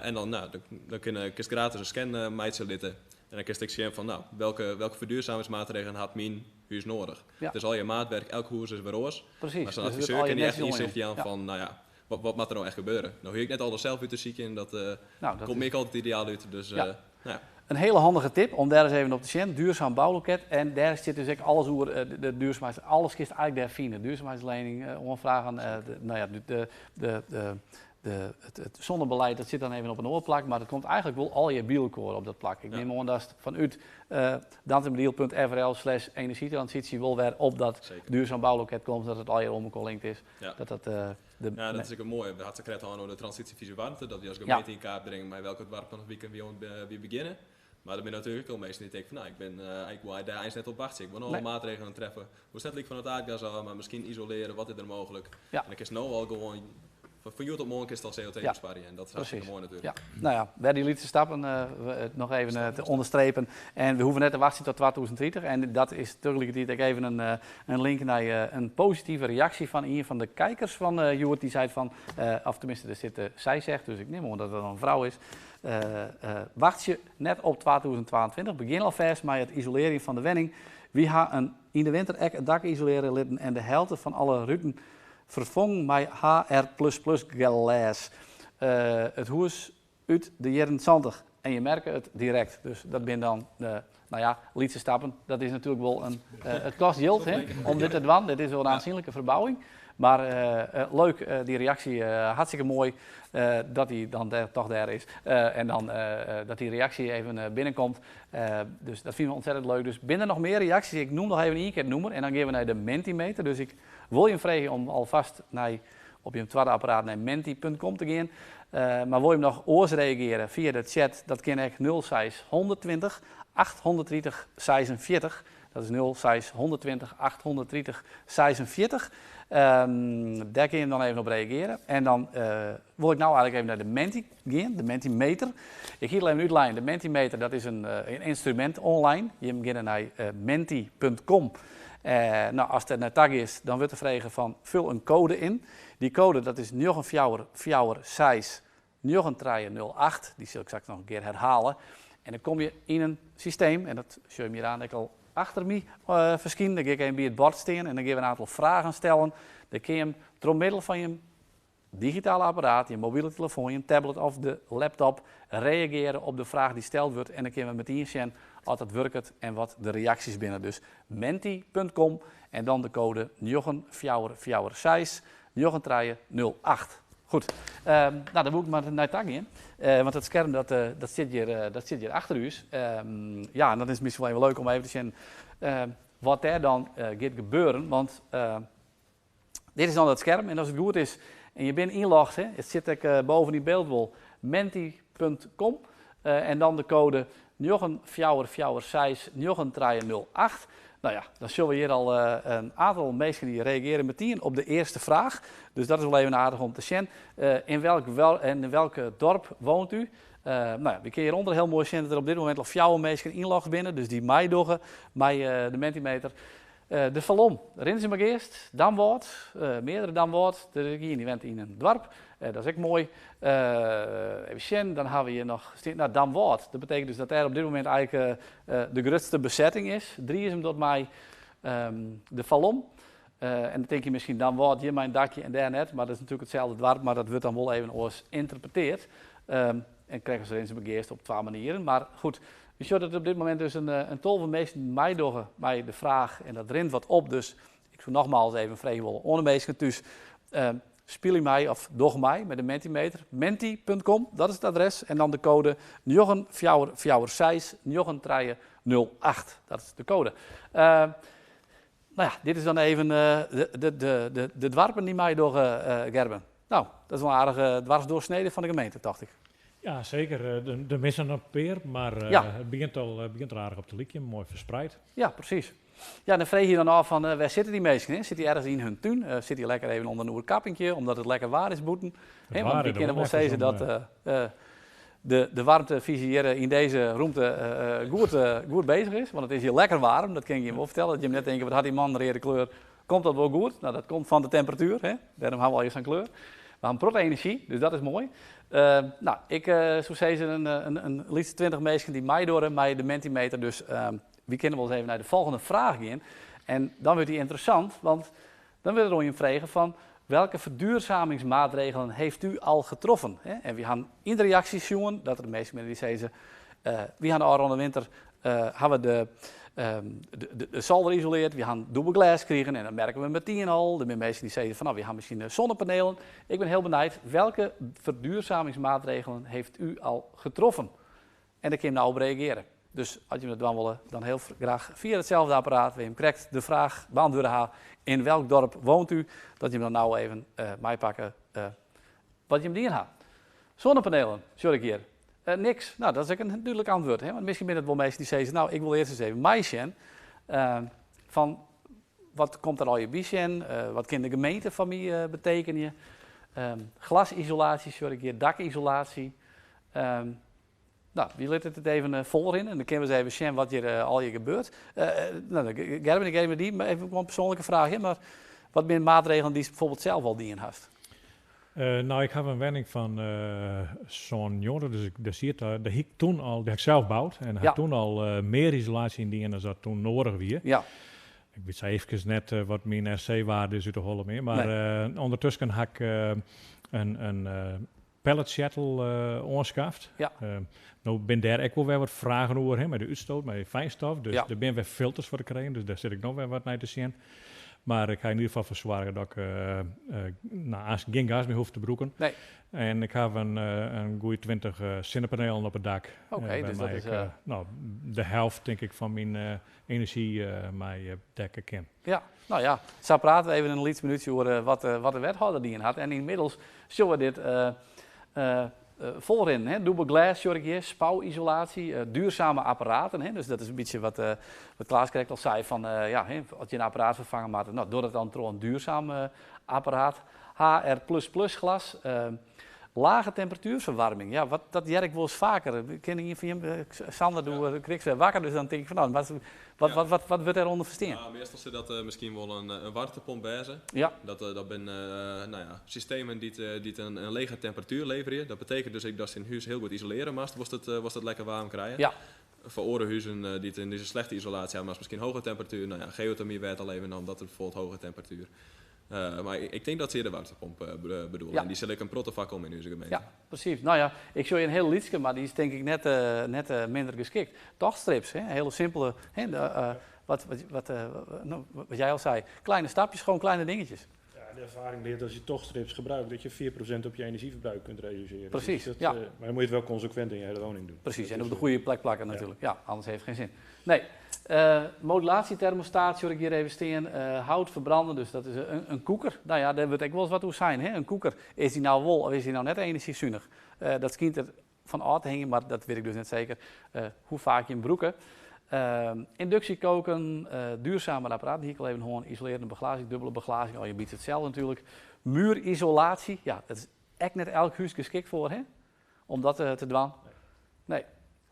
En dan, no, dan kinst gratis in scan meitsje litte. En dan kinst ek sjen fan, no, welke ferduorsamingsmaatregelen hat myn hûs nedich. Dus al je maatwerk, elk hûs is wer oars. Mar sa'n Dus adviseur al je kin dy echt netjes ynsicht jaan fan, no ja, wat moat der no echt gebeure? No hoech ik net alles sels út te sykjen, dat Nou, dat komt my ek altyd ideaal út. Dus, nou ja. Een hele handige tip om dêr ris even op te sjen. Duurzaam Bouwloket. En dêr sit dus ek alles oer de duurzaamheid. Alles kinst eigentlik dêr fine. Duurzaamheidslening, oanfragen, no ja, it zonnebeleid, dat sit dan even op in oar plak, mar it komt eigentlik wol allegear by elkoar op dat plak. Ik nim oan datst fanút dantumadiel.frl/energietransysje wol wer op dat Duurzaam Bouwloket komt, dat it allegear oan elkoar linkt is. Dat de Ja, dat is ek moai. We hawwe it krekt al oer de transysjefisy waarmte, dat wy as gemeente yn kaart bringe mei welke doarpen of wiken wy begjinne. Mar der binne natuerlik ek al minsken dy't tinke fan, no, ik wol dêr eins net op wachtsje. Ik wol no al maatregelen treffe. Hoecht net lyk fan it aardgas ôf, mar miskien isolearje, wat is der mooglik? En dan kinst no al gewoan, fan hjoed op moarn kinst al CO2 besparje. En dat is hartstikke moai natuerlik. Ja. Nou ja, wer dy lytse stappen noch even te ûnderstrepen. En we hoege net te wachtsjen tot 2030. En dat is tagelikertiid ek even in link nei in positive reaksje fan ien fan de kijkers fan hjoed. Dy sei fan, of teminsten, der sit sy zegt, dus ik nim oan dat it in frou is. Wachtsje net op 2022. Begjin alfêst mei it isolearjen fan de wenning. Wy ha yn de winter ek it dak isolearje litten en de helte fan alle ruten ferfongen mei HR++ glês. It hûs út de jierren 70. En je merke it direkt. Dus dat binne dan, no ja, lytse stappen. Dat is natuerlik wol in, it kostet jild, hè, om dit te dwaan. Dit is wol in oansjenlike ferbouwing. Mar leuk, dy reaksje, hartstikke moai dat dy dan dêr, toch dêr is. En dan dat dy reaksje even binnenkomt. Dus dat fine we ontzettend leuk. Dus binne der noch mear reaksjes? Ik neam noch even ien kear it nûmer en dan gean we nei de Mentimeter. Dus ik wol jim freegje om alfêst op jim twadde apparaat nei menti.com te gean. Mar wol jim noch oars reagearje fia de chat, dat kin ek 06 120 830 46. Dat is 06 120 830 46. Dêr kinne jim dan even op reagearje. En dan wol ik no eigentlik even nei de Menti gean, de Mentimeter. Ik hie it al even útlein. De Mentimeter, dat is in ynstrumint online. Jim geane nei menti.com. No, ast der nei ta giest, dan wurdt der frege fan vul in code in. Dy koade, dat is 9446 9308. Dy sil ik straks noch in kear werhelje. En dan komme je yn in systeem, en dat sjoch je hjir oan ek al achter my ferskinen. Dan gean ik even by it boerd stean en dan gean we in oantal fragen stellen. Dan kinne je troch middel fan je digitale apparaat, je mobile telefoan, je tablet of de laptop reagearje op de fraach dy't steld wurdt. En dan kinne we metien sjen oft dat wurket en wat de reaksjes binne. Dus menti.com en dan de koade 9446 9308. Goed, no, dan wol ik mar nei ta gean. Want it skerm dat sit hjir achter ús. Ja, en dat is miskien wol even leuk om even te sjen wat dêr dan giet gebeuren. Want dit is dan it skerm en as it goed is en je binne ynlogd, hè, it sit ek boven yn byld wol, menti.com en dan de koade 9446 9308. No ja, dan sjogge we hjir al in oantal minsken dy't reagearje metien op de earste fraach. Dus dat is wol even aardich om te sjen. In welk dorp woont u? No ja, we kinne hjirûnder hiel moai sjen dat der op dit momint al fjouwer minsken ynlogd binne, dus dy't meidogge mei de Mentimeter. De Falom, Rinsumageast, Damwâld, meardere Damwâld. Der is ien dy't wennet yn in doarp, dat is ek moai. Even sjen, dan hawwe we hjir noch stean, no, Damwâld. Dat betekent dus dat dêr op dit momint eigentlik de grutste besetting is. Driezum docht mei, de Falom. En dan tinke je miskien Damwâld hjir mei in dakje en dêr net, mar dat is natuerlik itselde doarp, mar dat wurdt dan wol even oars ynterpretearre. En krije se Rinsumageast op twa manieren. Mar goed, we sjogge dat op dit momint dus in 12 minsken meidogge mei de fraach en dat rint wat op. Dus ik soe nogmaals even freegje wolle oan de minsken thús. Spylje mei of doch mei mei de Mentimeter. Menti.com, dat is it adres. En dan de koade 9446 9308. Dat is de koade. Nou ja, dit is dan even de doarpen dy't meidogge, Gerben. Nou, dat is wol in aardige dwarsdoorsnede fan de gemeente, tocht ik. Ja, seker. Der misse noch in pear, mar it begjint al begjint der aardich op te lykjen, moai ferspreid. Ja, presys. Ja, dan freegje je dan ôf fan wêr sitte dy minsken? Hè? Sitte dy ergens yn hun tún? Sitte dy lekker even ûnder in oerkappinkje, omdat it lekker waar is bûten? Hè, want wy kinne wol sizze dat de waarmtefyzje hjir yn dizze rûmte goed bezich is. Want it is hjir lekker waarm, dat kin ik jim wol fertelle. Dat jim net tinke, wat hat dy man in reade kleur, komt dat wol goed? Nou, dat komt fan de temperatuer, hè? Dêrom ha we allegear sa'n kleur. We ha in protte enerzjy, dus dat is moai. Nou, ik soe sizze in lytse 20 minsken dy't meidogge mei de Mentimeter. Dus wy kinne wol ris even nei de folgjende fraach gean. En dan wurdt dy ynteressant, want dan wurdt der oan jim frege fan welke verduurzamingsmaatregelen heeft u al getroffen? En wy ha yn de reaksjes sjoen dat der minsken binne dy't sizze, wy ha de ôfrûne winter ha we de solder isoleard, wy ha dûbel glês krigen en dat merke we metien al. Der binne minsken dy't sizze fan nou, wy ha miskien zonnepanelen. Ik bin hiel benijd, welke verduurzamingsmaatregelen heeft u al getroffen? En dêr kinne jim no op reagearje. Dus as jim dat dwaan wolle, dan hiel graach fia itselde apparaat, wêr't jim krekt de fraach beantwurde ha, in welk dorp woont u, dat jim dan no even meipakke wat jim dien ha. Zonnepanelen, sjoch ik hjir. Niks. Nou, dat is ek in dúdlik antwurd. Hè? Want miskien binne it wol minsken dy't sizze, nou, ik wol earst ris even meisjen fan wat komt der allegear by sjen, wat kin de gemeente foar my betekenje. Glasisolatie, sjoch ik hjir, dakisolatie. Nou, wy litte it even folrinne en dan kinne we ris even sjen wat hjir allegear gebeurt. Nou, Gerben, ik geef dy even in persoanlike fraach, mar wat binne maatregelen dy'tst bijvoorbeeld sels al dien hast? Nou, ik haw in wenning fan 97, dus ik, dêr siet, dêr hie ik toen al, dy ha ik sels boud en ha toen al mear isolaasje yn dien as dat toen noadich wie. Ik wit sa eefkes net wat myn RC-waarde is út de holle mear, mar ûndertusken ha ik in pelletsjettel oanskaft. No bin dêr ek wol wer wat fragen oer, hè, mei de útstoot, mei fijnstof. Dus der binne wer filters foar te krijen, dus dêr sit ik noch wer wat nei te sjen. Mar ik ha yn ieder gefal foar soarge dat ik nou, aanst gjin gas mear hoech te brûken. Nee. En ik haw in goeie 20 sinnepanelen op it dak. Oké, dus dat wêrmei is, ik nou, de helft tink ik fan myn enerzjy mei dekke kin. Ja, nou ja, sa prate we even in lyts minútsje oer wat de wethâlder dien hat. En ynmiddels sjogge we dit folrinnen. Hè? Dûbel glês sjoch ik hjir, spouwisolaasje, duurzame apparaten. Hè? Dus dat is in bytsje wat Klaas krekt al sei, fan ja, hè, as je in apparaat ferfange moatte, nou, doch dat dan troch in duurzaam apparaat. HR plus plus glas, lage temperatuerferwaarming. Ja, wat, dat hear ik wolris faker. Kin ien fan jim, Sander, do skrikst wer wakker, dus dan tink ik fan, nou, wat wurdt dêrûnder ferstean? Ja, meastal sil dat miskien wol in waarmtepomp wêze. Dat binne nou ja, systemen dy't in lege temperatuer leverje. Dat betekent dus ek datst dyn hûs hiel goed isolearje moatst, wolst it lekker waarm krije. Foar oare huzen dy't in dizze slechte isolaasje hawwe, moatst miskien hogere temperatuer. Nou ja, geothermy wêr't al even om, dat is bijvoorbeeld hogere temperatuer. Mar ik tink dat se hjir de waarmtepomp bedoele. En dy sil ek in protte foarkomme yn ús gemeente. Ja, presys. Nou ja, ik sjoch hjir in hiele lytske, mar dy is tink ik net minder geskikt. Tochtstrips, hè? Hele simpele, hè? De, wat, nou, wat jij al zei, kleine stapjes, gewoon kleine dingetjes. Ja, de ervaring leert als je tochtstrips gebruikt, dat je 4% op je energieverbruik kunt reduceren. Dus maar dan moet je het wel consequent in je hele woning doen. Precies, Dat en op is, de goede plek plakken natuurlijk. Ja, anders heeft het geen zin. Nee, modulatiethermostaat, zie ik hier even staan. Hout verbranden, dus dat is een koeker. Nou ja, dêr wurdt ek wolris wat oer sein. Hè? In koeker, is dy nou wol of is dy nou net enerzjysunich? Dat skynt der fan ôf te hingjen, mar dat wit ik dus net seker. Hoe faak je him brûke. Inductiekoken, duurzame apparaat, die ik al even hoor. Isolerende beglazing, dubbele beglazing, al je biedt hetzelfde natuurlijk. Muurisolatie, ja, dat is echt net elk huis geschikt voor, hè? Om dat te doen. Nee.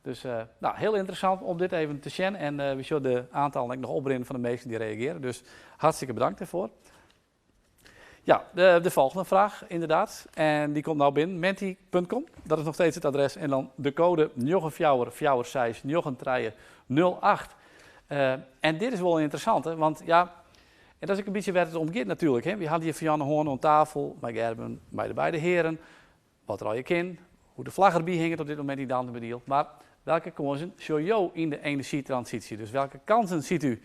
Dus nou, heel interessant om dit even te zien. En we zullen de aantallen nog opbrengen van de mensen die reageren. Dus hartstikke bedankt daarvoor. Ja, de volgende vraag inderdaad. En die komt nou binnen. Menti punt com, dat is nog steeds het adres. En dan de code njoggen fjouwer fjouwer seis njoggen trije nul acht. En dit is wol ynteressant, hè, want ja, en dat is ek in bytsje wêr't it om giet natuerlik. Hè. Wy hawwe hjir Fianne Hoorn oan tafel, mei Gerben, mei de beide hearen. Wat der allegear kin, hoe't de flagge derby hinget op dit momint yn Dantumadiel. Mar welke kânsen sjogge jo yn de enerzjytransysje? Dus welke kansen ziet u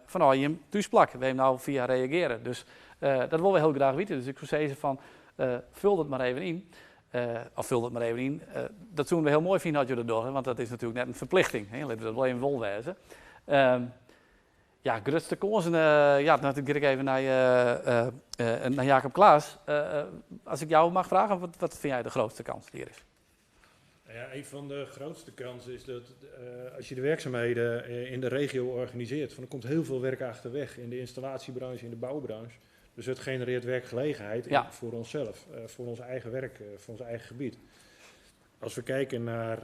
fanôf jim thúsplak, wêr jim no fia reagearje? Dus Dat wolle we hiel graach witte, dus ik soe sizze fan ful dat mar even yn. Of ful dat mar even yn. Dat soene we hiel moai fine as jo dat dogge, want dat is natuerlik net in ferplichting. Hè? Litte we dat wol even wol wêze. Ja, grutste kânsen, ja, dan gean ik even nei Jacob Klaas. As ik jou mag vragen, wat fyn jij de grootste kans die er is? Nou ja, een van de grootste kansen is dat als je de werkzaamheden in de regio organiseert, van er komt heel veel werk achterweg in de installatiebranche, in de bouwbranche. Dus het genereert werkgelegenheid voor onszelf, voor ons eigen werk, voor ons eigen gebied. Als we kijken naar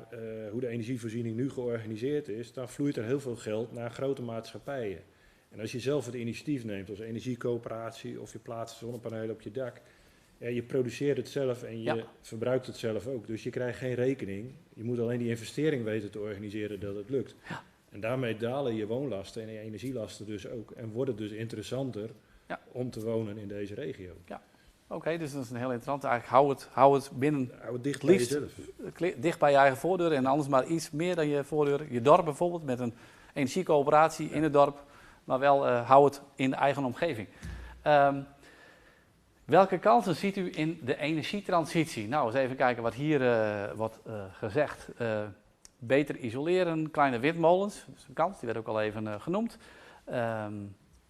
hoe de energievoorziening nu georganiseerd is, dan vloeit er heel veel geld naar grote maatschappijen. En als je zelf het initiatief neemt als energiecoöperatie of je plaatst zonnepanelen op je dak, ja, je produceert het zelf en je verbruikt het zelf ook. Dus je krijgt geen rekening. Je moet alleen die investering weten te organiseren dat het lukt. En daarmee dalen je woonlasten en je energielasten dus ook. En wordt het dus interessanter om te wonen in deze regio. Ja, oké, dus dat is een heel interessant. Eigenlijk hou het binnen, Hou het dicht het liefst bij jezelf. Dicht bij je eigen voordeur en anders maar iets meer dan je voordeur. Je dorp bijvoorbeeld, met een energiecoöperatie in het dorp. Maar wel hou het in de eigen omgeving. Welke kansen ziet u in de energietransitie? Nou, eens even kijken wat hier wordt gezegd. Beter isoleren, kleine windmolens, dat is een kans, die werd ook al even genoemd.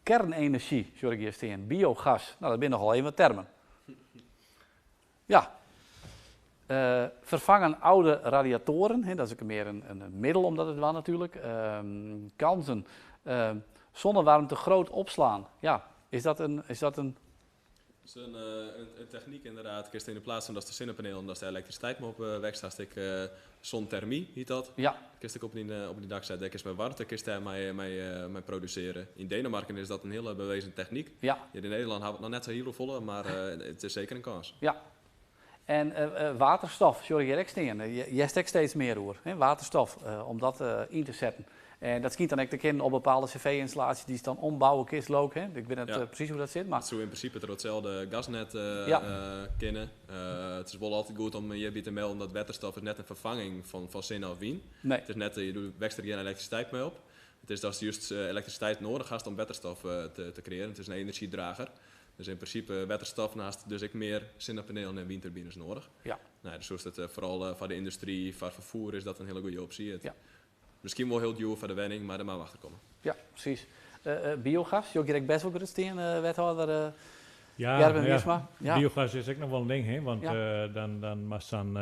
Kernenergie, sorry, hier staan, biogas, nou, dat zijn nogal even wat termen. Ja. Vervangen oude radiatoren, hè, dat is ook meer een middel omdat het wel natuurlijk. Kansen, zonnewarmte groot opslaan. Ja, is dat een Dat is een techniek inderdaad. Ik in de plaats van dat de zonnepaneel en dat de elektriciteit maar op wegstaat, ik zonthermie heet dat. Kist ik op die dak zetten, daar is met warmte kist daar mee produceren. In Denemarken is dat een hele bewezen techniek. Hier in Nederland hebben we het nog net zo heel volle, maar het is zeker een kans. Ja. En waterstof, sorry, hier steen. Je steekt steeds meer hoor. Hè? Waterstof, om dat in te zetten. En dat schiet dan ook te kennen op bepaalde cv-installaties die ze dan ombouwen, kist ook. Hè? Ik weet niet precies hoe dat zit. Maar Het zou in principe het hetzelfde gasnet kennen. Het is wel altijd goed om je te melden dat waterstof is net een vervanging van zin of wien. Nee. Het is net, je doet wekt er geen elektriciteit mee op. Het is dat je juist elektriciteit nodig hebt om waterstof te creëren. Het is een energiedrager. Dus in principe waterstof naast dus ik meer zonnepanelen en windturbines nodig. Nou, dus zo is het vooral voor de industrie, voor vervoer is dat een hele goede optie. Het Misschien wel heel duur voor de wenning, maar er maar achter komen. Ja, precies. Biogas, je ook best wel gerust in, wethouder Ja, Gerben ja. Wiersma. Ja. Biogas is ook nog wel een ding, hè? Want dan was dan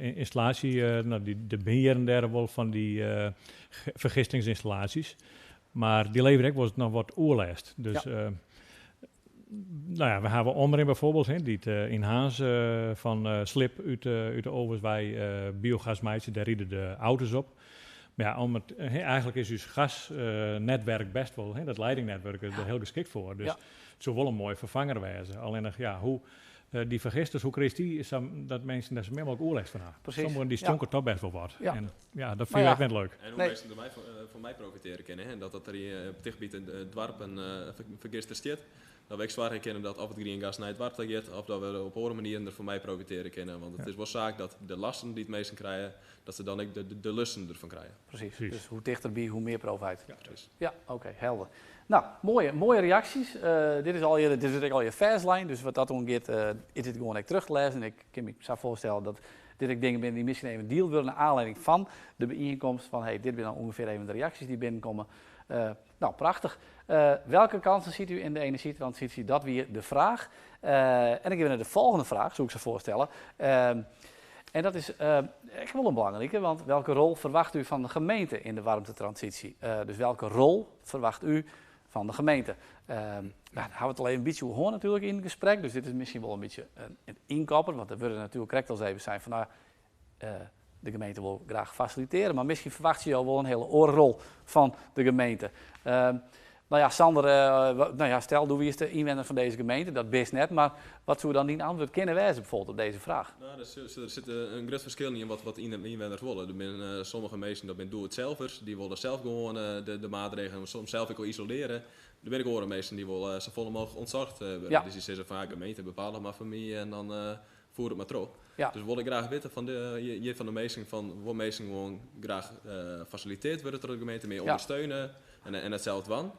installatie, nou, de beheren daar wel van die vergistingsinstallaties. Maar die leveren ook wel eens nog wat oerlast. Dus, nou ja, we hebben Omrin bijvoorbeeld, hè, die het, in Haans van slib uit de ovens wij biogas maken, daar rijden de auto's op. Maar ja, om het, hè, eigenlijk is dus gasnetwerk best wel, hè, dat leidingnetwerk is er heel geschikt voor. Dus het zou wel een mooie vervanger wezen. Alleen nog, ja, hoe, die vergisters, hoe kreeg die, is dan, dat mensen daar zo min mogelijk oorlog van hebben. Sommigen die stonken toch best wel wat. En ja, dat vind ik echt net leuk. En hoe Nee. mensen van mij profiteren kunnen, hè, en dat er hier op het gebied een dwarp een vergister zit. Dat we ik zwaar herkennen dat of het green gas naar het dwarp gaat, of dat we op andere manieren er voor mij profiteren kunnen. Want het is wel zaak dat de lasten die het meesten krijgen, dat ze dan ook de lusten ervan krijgen. Precies. Dus hoe dichterbij, hoe meer profijt. Ja, precies. Ja, oké, helder. Nou, mooie reacties. Dit is natuurlijk al je verslijn, dus wat dat omgeet, is het gewoon echt terug te lezen. En ik kan me zo voorstellen dat dit ik dingen ben die misschien even deal willen naar aanleiding van de bijeenkomst van, hey, dit zijn dan ongeveer even de reacties die binnenkomen. Nou, prachtig. Welke kansen ziet u in de energietransitie? Dat weer de vraag. En ik ga naar de volgende vraag, zou ik ze voorstellen. En dat is echt wel een belangrijke, want welke rol verwacht u van de gemeente in de warmtetransitie? Dus welke rol verwacht u van de gemeente? Nou, daar hebben we het al even een beetje over natuurlijk in het gesprek, dus dit is misschien wel een beetje een inkopper, want er worden natuurlijk correct als even zijn van, nou, de gemeente wil graag faciliteren, maar misschien verwacht je al wel een hele oorrol van de gemeente. Nou ja, Sander, nou ja, stel, doe wie is de inwoner van deze gemeente? Dat best net, maar wat zou dan die antwoord kunnen wijzen bijvoorbeeld op deze vraag? Nou, er zit een groot verschil in wat inwoners willen. Er zijn sommige mensen, dat zijn doe-het-zelvers, die willen zelf gewoon de maatregelen, soms zelf ook wel isoleren. Er zijn ook andere mensen die willen zo volle mogelijk ontzorgd worden. Dus die zeggen van, ja, gemeente bepaal het maar voor mij en dan voer het maar terug. Dus wil ik graag weten van de, je, je van de meesten van wat mensen gewoon graag faciliteerd worden door de gemeente, meer ondersteunen en hetzelfde wan.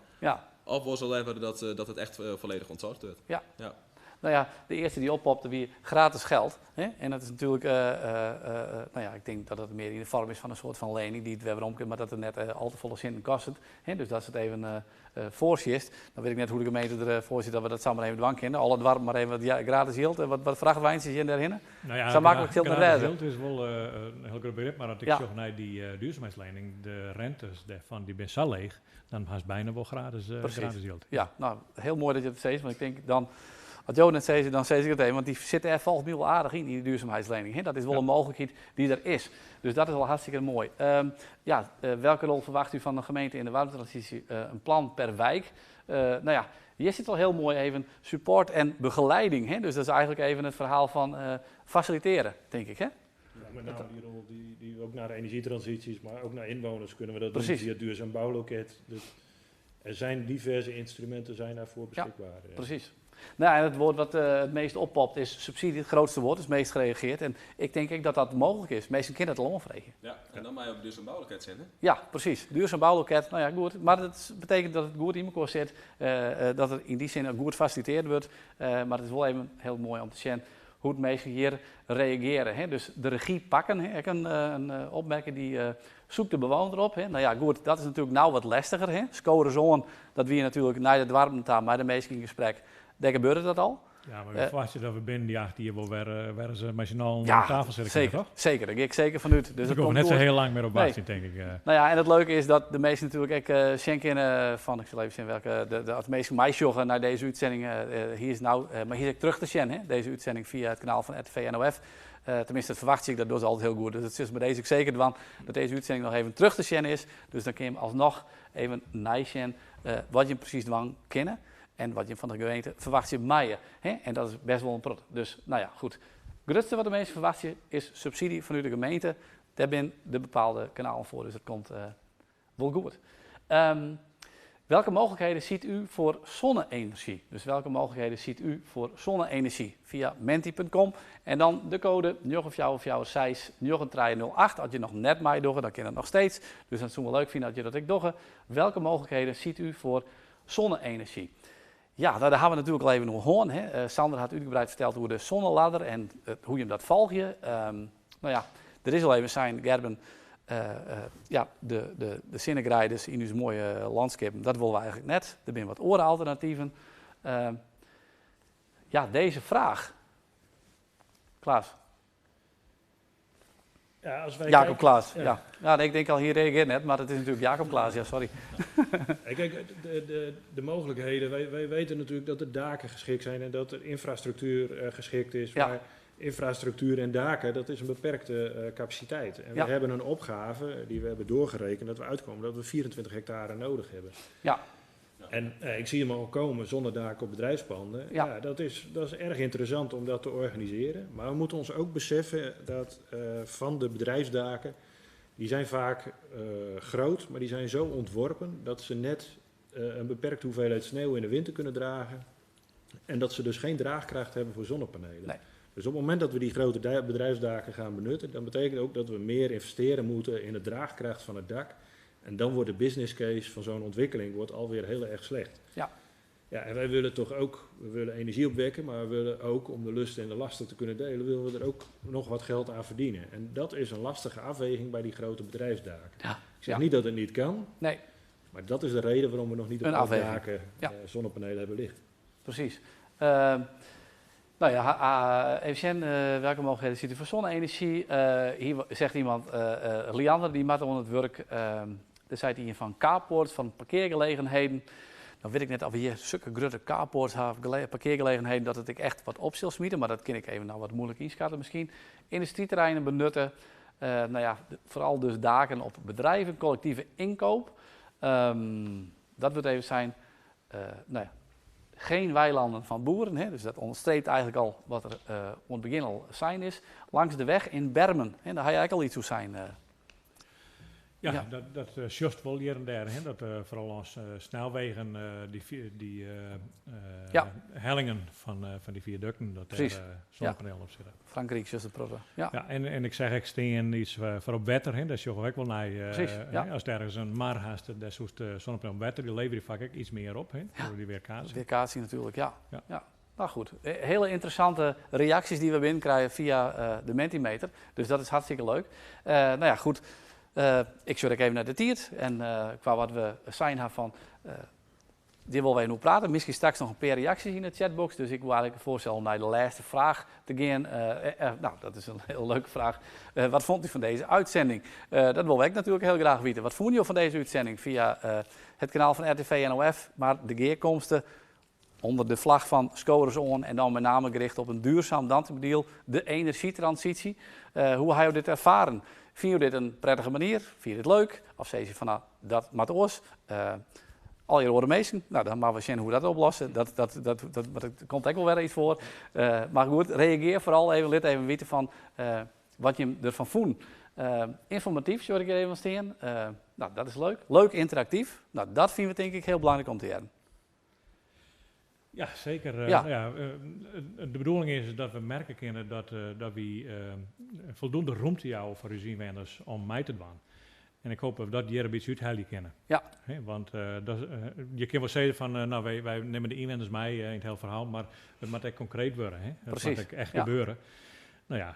Of wol se leaver dat it echt folledich ûntsocht wurdt? Ja. Nou ja, de earste dy't oppopte wie gratis geld. Hè? En dat is natuerlik, nou ja, ik tink dat it mear yn de foarm is fan in soart fan lening dy't wer werom kin, mar dat it net al te folle sinten kostet. Hè? Dus dat it even foarsjist. Dan wit ik net hoe't de gemeente der foar sit dat we dat samar even dwaan kinne. Alle doarpen mar even wat gratis jild en wat frachtweintsjes hjir en dêr hinne. Nou ja, Sa maklik sil it net gratis wêze. Jild is wol in hiel grut begrip, mar as ik sjoch nei dy duurzaamheidslening, de rentes dêrfan dy binne sa leech, dan hast byna wol gratis jild. Ja, nou, hiel moai dat jo dat sizze, want ik tink dan, as jo it net sizze, dan sis ik it even, want dy sit dêr folgens my wol aardich yn, yn dy duurzaamheidslening. Hè? Dat is wol in mooglikheid dy't der is. Dus dat is al hartstikke moai. Ja, welke rol verwacht u van de gemeente in de warmtetransitie? Een plan per wijk. Nou ja, hjir sit al hiel moai even support en begeleiding. Hè? Dus dat is eigentlik even it ferhaal fan fasilitearje, tink ik. Hè? Ja, met name die rol die ook naar energietransities, maar ook naar inwoners kunnen we dat doen via het duurzaam bouwloket. Dus er zijn diverse instrumenten zijn daarvoor beschikbaar. Ja, precies. Nou, en het woord wat het meest oppopt is subsidie, het grootste woord, is het meest gereageerd. En ik denk ook dat dat mogelijk is. Meesten kunnen het al oanfreegje. Ja, en dan mag je op duurzaam bouwloket zitten. Ja, precies. Duurzaam bouwloket, nou ja, goed. Maar dat betekent dat het goed in elkaar zit, dat het in die zin ook goed gefaciliteerd wordt. Maar het is wel even heel mooi om te zien hoe het meesten hier reageren. Hè? Dus de regie pakken, hè? Ik een opmerking die zoekt de bewoner op. Hè? Nou ja, goed, dat is natuurlijk nou wat lastiger. Hè? Scoren zo'n, dat we natuurlijk naar de dwarpen gaan, maar de meesten in gesprek, daar gebeurde dat al. Ja, maar we verwachten dat we binnen die 8 jaar wel weer eens met z'n allen Ja, aan tafel zitten, toch? Zeker, daar ga ik zeker vanuit. Dus Dus dat ik hoef komt net zo goed. heel lang meer op Nee. wachten, denk ik. Nou ja, en het leuke is dat de meesten natuurlijk ook schenken van, ik zal even zien welke, de meeste mij joggen naar deze uitzending. Hier is nou, maar hier is ik terug te zien, hè, deze uitzending via het kanaal van RTV NOF. Tenminste, dat verwacht ik, dat doet ze altijd heel goed. Dus het is bij deze ook zeker van dat deze uitzending nog even terug te zien is. Dus dan kun je hem alsnog even nijsjen wat je precies dwang kennen. En wat je van de gemeente verwacht je maaien. Hè? En dat is best wel een prot. Dus, nou ja, goed. Het grootste wat de mensen verwachten is subsidie vanuit de gemeente. Daar zijn de bepaalde kanalen voor, dus dat komt wel goed. Welke mogelijkheden ziet u voor zonne-energie? Dus welke mogelijkheden ziet u voor zonne-energie? Via menti punt com en dan de code njoggen fjouwer fjouwer seis njoggen trije nul acht. Als je nog net mij doet, dan kan dat nog steeds. Dus dat zou wel leuk vinden dat je dat ik doe. Welke mogelijkheden ziet u voor zonne-energie? Ja, daar hebben we natuurlijk al even nog gehoord, hè. Sander had uitgebreid verteld hoe de zonneladder en hoe je hem dat volg je. Nou ja, er is al even zijn, Gerben, ja, de zinnegrijders in onze mooie landschap, dat willen we eigenlijk net. Er zijn wat orenalternatieven. Ja, deze vraag. Klaas. Ja, als wij Jacob kijken Klaas, ja. ja. Ja, nee, ik denk al, hier reageert net, maar het is natuurlijk Jacob Klaas, ja, sorry. Ja, kijk, de mogelijkheden, wij weten natuurlijk dat de daken geschikt zijn en dat de infrastructuur geschikt is. Maar infrastructuur en daken, dat is een beperkte capaciteit. En we hebben een opgave die we hebben doorgerekend, dat we uitkomen dat we 24 hectare nodig hebben. En ik zie hem al komen, zonnedaken op bedrijfspanden. Ja, dat is erg interessant om dat te organiseren. Maar we moeten ons ook beseffen dat van de bedrijfsdaken, die zijn vaak groot, maar die zijn zo ontworpen dat ze net een beperkte hoeveelheid sneeuw in de winter kunnen dragen. En dat ze dus geen draagkracht hebben voor zonnepanelen. Dus op het moment dat we die grote bedrijfsdaken gaan benutten, dan betekent ook dat we meer investeren moeten in de draagkracht van het dak. En dan wordt de business case van zo'n ontwikkeling alweer heel erg slecht. Ja, en wij willen toch ook, we willen energie opwekken, maar we willen ook, om de lusten en de lasten te kunnen delen, willen we er ook nog wat geld aan verdienen. En dat is een lastige afweging bij die grote bedrijfsdaken. Ik zeg niet dat het niet kan, maar dat is de reden waarom we nog niet op Een alle afweging. daken, zonnepanelen hebben liggen. Precies. Even zien, welke mogelijkheden ziet u voor zonne-energie? Hier zegt iemand, Liander, die maakt onder het werk. Er zei hier van carports, van parkeergelegenheden. Dan weet ik net of we hier zulke grote carports hebben, parkeergelegenheden, dat het ik echt wat op zal smieten. Maar dat kan ik even nou wat moeilijk inschatten misschien. Industrieterreinen benutten. Vooral dus daken op bedrijven, collectieve inkoop. Dat wordt even zijn. Geen weilanden van boeren, hè, dus dat onderstreept eigenlijk al wat er op het begin al zijn is. Langs de weg in bermen, hè, daar ga je eigenlijk al iets toe zijn. Ja, dat sjochst wol hjir en dêr, hè, dat foaral lâns snelwegen dy hellingen fan dy fiadukten, dat dêr sonnepanielen op sitte. Frankryk sjochst in protte. Ja. Ja, en ik seach ek stean iets foar op wetter, hè, dêr sjogge we ek wol nei. Ast ergens in mar hast, dêr soest sonnepanielen op wetter, dy leverje faak ek iets mear op, hè, troch dy weerkaatsing. Weerkaatsing natuerlik, ja. Ja. Nou goed, hele ynteressante reaksjes dy't we binnenkrijge fia de Mentimeter. Dus dat is hartstikke leuk. No ja, goed. Ik sjoch ek even nei de tiid en kwa wat we sein ha fan hjir wolle we even oer prate. Miskien straks noch in pear reaksjes yn de chatbox, dus ik woe eigentlik foarstelle om nei de lêste fraach te gean. No, dat is in hiel leuke fraach. Wat vond u van deze uitzending? Dat wolle we ek natuerlik hiel graach witte. Wat fûnen jo fan dizze útsending fia it kanaal fan RTV NOF, mar de gearkomste ûnder de flach fan Sko ris oan en dan met name gericht op in duurzaam Dantumadiel, de energietransitie. Hoe ha jo dit erfaren? Fine jo dit in prettige manier? Fine jo dit leuk? Of sizze jo fan no, dat moat oars? Allegear oare minsken, no dan moatte we sjen hoe't we dat oplosse. Dat komt ek wol wer iets foar. Mar goed, reagear foaral even, lit even witte fan wat jim derfan fûnen. Ynformatyf sjoch ik hjir even stean. No, dat is leuk. Leuk ynteraktyf. No, dat fine we tink ik hiel belangryk om te hearren. Ja, seker. Ja. Ja, de bedoeling is dat we merke kinne dat wy foldoende romte jouwe foar ús ynwenners om mei te dwaan. En ik hoop dat we dat hjir in bytsje úthelje kinne. Want je kinne wol sizze fan, no, wy nimme de ynwenners mei yn it hiele ferhaal, mar it moat ek konkreet wurde. Hè? It moat ek echt gebeure. No ja,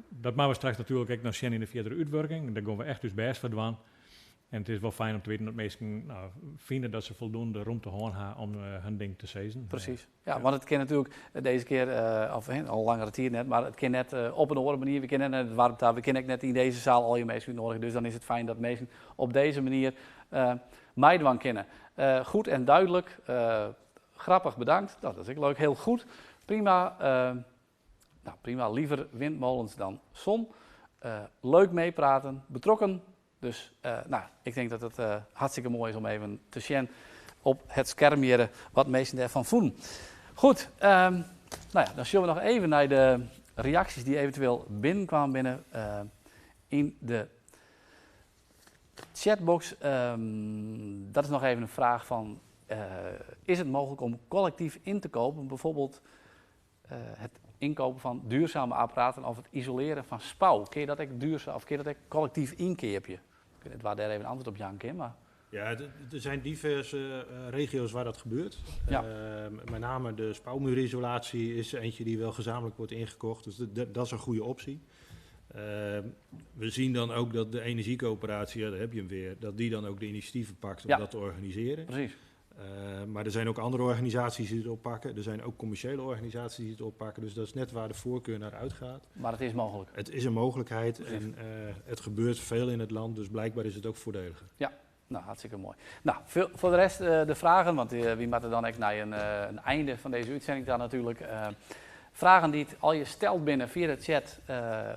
dat moatte we straks natuerlik ek noch sjen yn de fierdere útwurking. Dêr gean we echt ús bêst foar dwaan. En it is wol fijn om te witten dat minsken, no, fine dat se foldoende romte hân ha om hun ding te sizzen. Presys. Ja, want it kin natuerlik dizze kear, of al langere tiid net, mar it kin net op in oare manier. We kinne net nei it doarp ta, we kinne ek net yn dizze saal al je minsken útnoadigje. Dus dan is it fijn dat minsken op dizze manier meidwaan kinne. Goed en duidelijk. Grappig, bedankt. Dat is ek leuk. Heel goed. Prima. Nou, prima. Liever windmolens dan zon. Leuk meepraten. Betrokken. Dus nou, ik tink dat it hartstikke moai is om even te sjen op it skerm hjir wat minsken dêrfan fûnen. Goed, nou ja, dan sjogge we noch even nei de reaksjes dy't eventueel binnenkwamen binne yn de chatbox. Dat is noch even in fraach fan, is it mooglik om kollektyf yn te kopen, bijvoorbeeld het inkopen van duurzame apparaten of het isoleren van spouw? Kinne je dat ek duurzaam of kinne je dat ek kollektyf ynkeapje? Ik wit net wa't dêr even antwurd op jaan kin, mar. Ja, er zijn diverse regio's waar dat gebeurt. Met name de spouwmuurisolatie is eentje die wel gezamenlijk wordt ingekocht. Dus dat is een goede optie. We zien dan ook dat de energiecoöperatie, ja, daar heb je hem weer, dat die dan ook de initiatieven pakt om dat te organiseren. Maar er zijn ook andere organisaties die het oppakken. Er zijn ook commerciële organisaties die het oppakken. Dus dat is net waar de voorkeur naar uitgaat. Maar het is mogelijk. Het is een mogelijkheid en het gebeurt veel in het land. Dus blijkbaar is het ook voordeliger. Ja, nou, hartstikke moai. Nou, foar de rest de fragen, want wy moatte dan ek nei in einde fan dizze útsending ta natuerlik. Fragen dy't allegear steld binne fia de chat,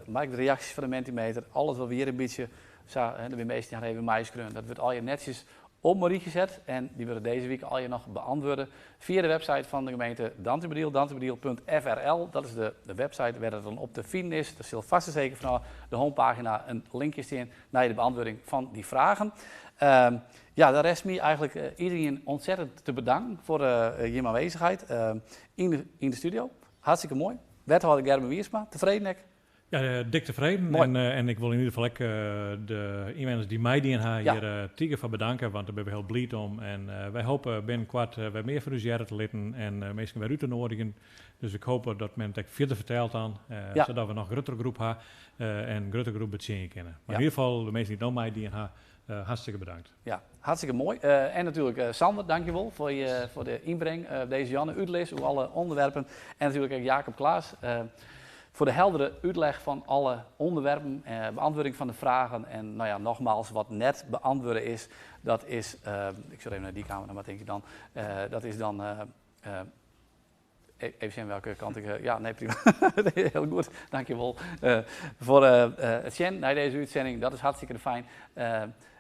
mar ek de reaksjes fan de Mentimeter, alles wat we hjir in bytsje sa, hè, der binne minsken dy't har even meiskreaun, dat wurdt allegear netsjes op in rychje set en dy wurde dizze wike allegear noch beantwurde fia de website fan de gemeente Dantumadiel, dantumadiel.frl. Dat is de website wêr't it dan op te finen is. Der sil fêst en seker fanôf de homepagina in linkje stean nei de beantwurding fan dy fragen. Ja, dan rest my eigentlik iderien ontzettend te bedanken foar jim oanwêzichheid yn de studio. Hartstikke moai. Wethâlder Gerben Wiersma, tefreden ek? Ja, dik tefreden. Moai. En ik wol yn ieder gefal ek de ynwenners dy't meidien ha hjir tige foar bedanke, want dêr binne we hiel bliid om. En wy hoopje binnenkoart wer mear fan ús hearre te litten en minsken wer út te noadigjen. Dus ik hoop dat men it ek fierder fertelt dan, sadat we noch gruttere groep ha en in gruttere groep betsjinje kinne. Mar yn ieder gefal de minsken dy't no meidien ha, hartstikke bedankt. Ja, hartstikke moai. En natuerlik Sander, dankjewol foar de ynbring dizze jûn, útlis oer alle ûnderwerpen. En natuerlik ek Jacob Klaas foar de heldere útleg fan alle ûnderwerpen, beantwurding fan de fragen. En nou ja, nogmaals, wat net beantwurde is, dat is, ik sil even nei dy kamera, mar tink ik dan, dat is dan Even sjen welke kant ik. Ja, nee, prima. Hiel goed, dankjewol. Foar it sjen nei dizze útsending, dat is hartstikke fijn.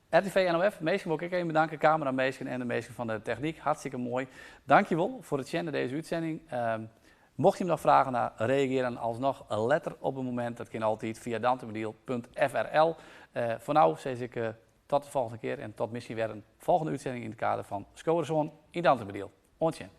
RTV NOF, minsken wol ik ek even bedanke, kameraminsken en de minsken fan de technyk, hartstikke moai. Dankjewol foar it sjen nei dizze útsending. Mocht je noch fragen ha, reagearje dan alsnoch letter op in momint. Dat kin altyd fia dantumadiel.frl. Foar no sis ik. Tot de folgjende kear en tot miskien wer in folgjende útsending yn it kader fan Sko ris oan yn Dantumadiel. Oant sjen.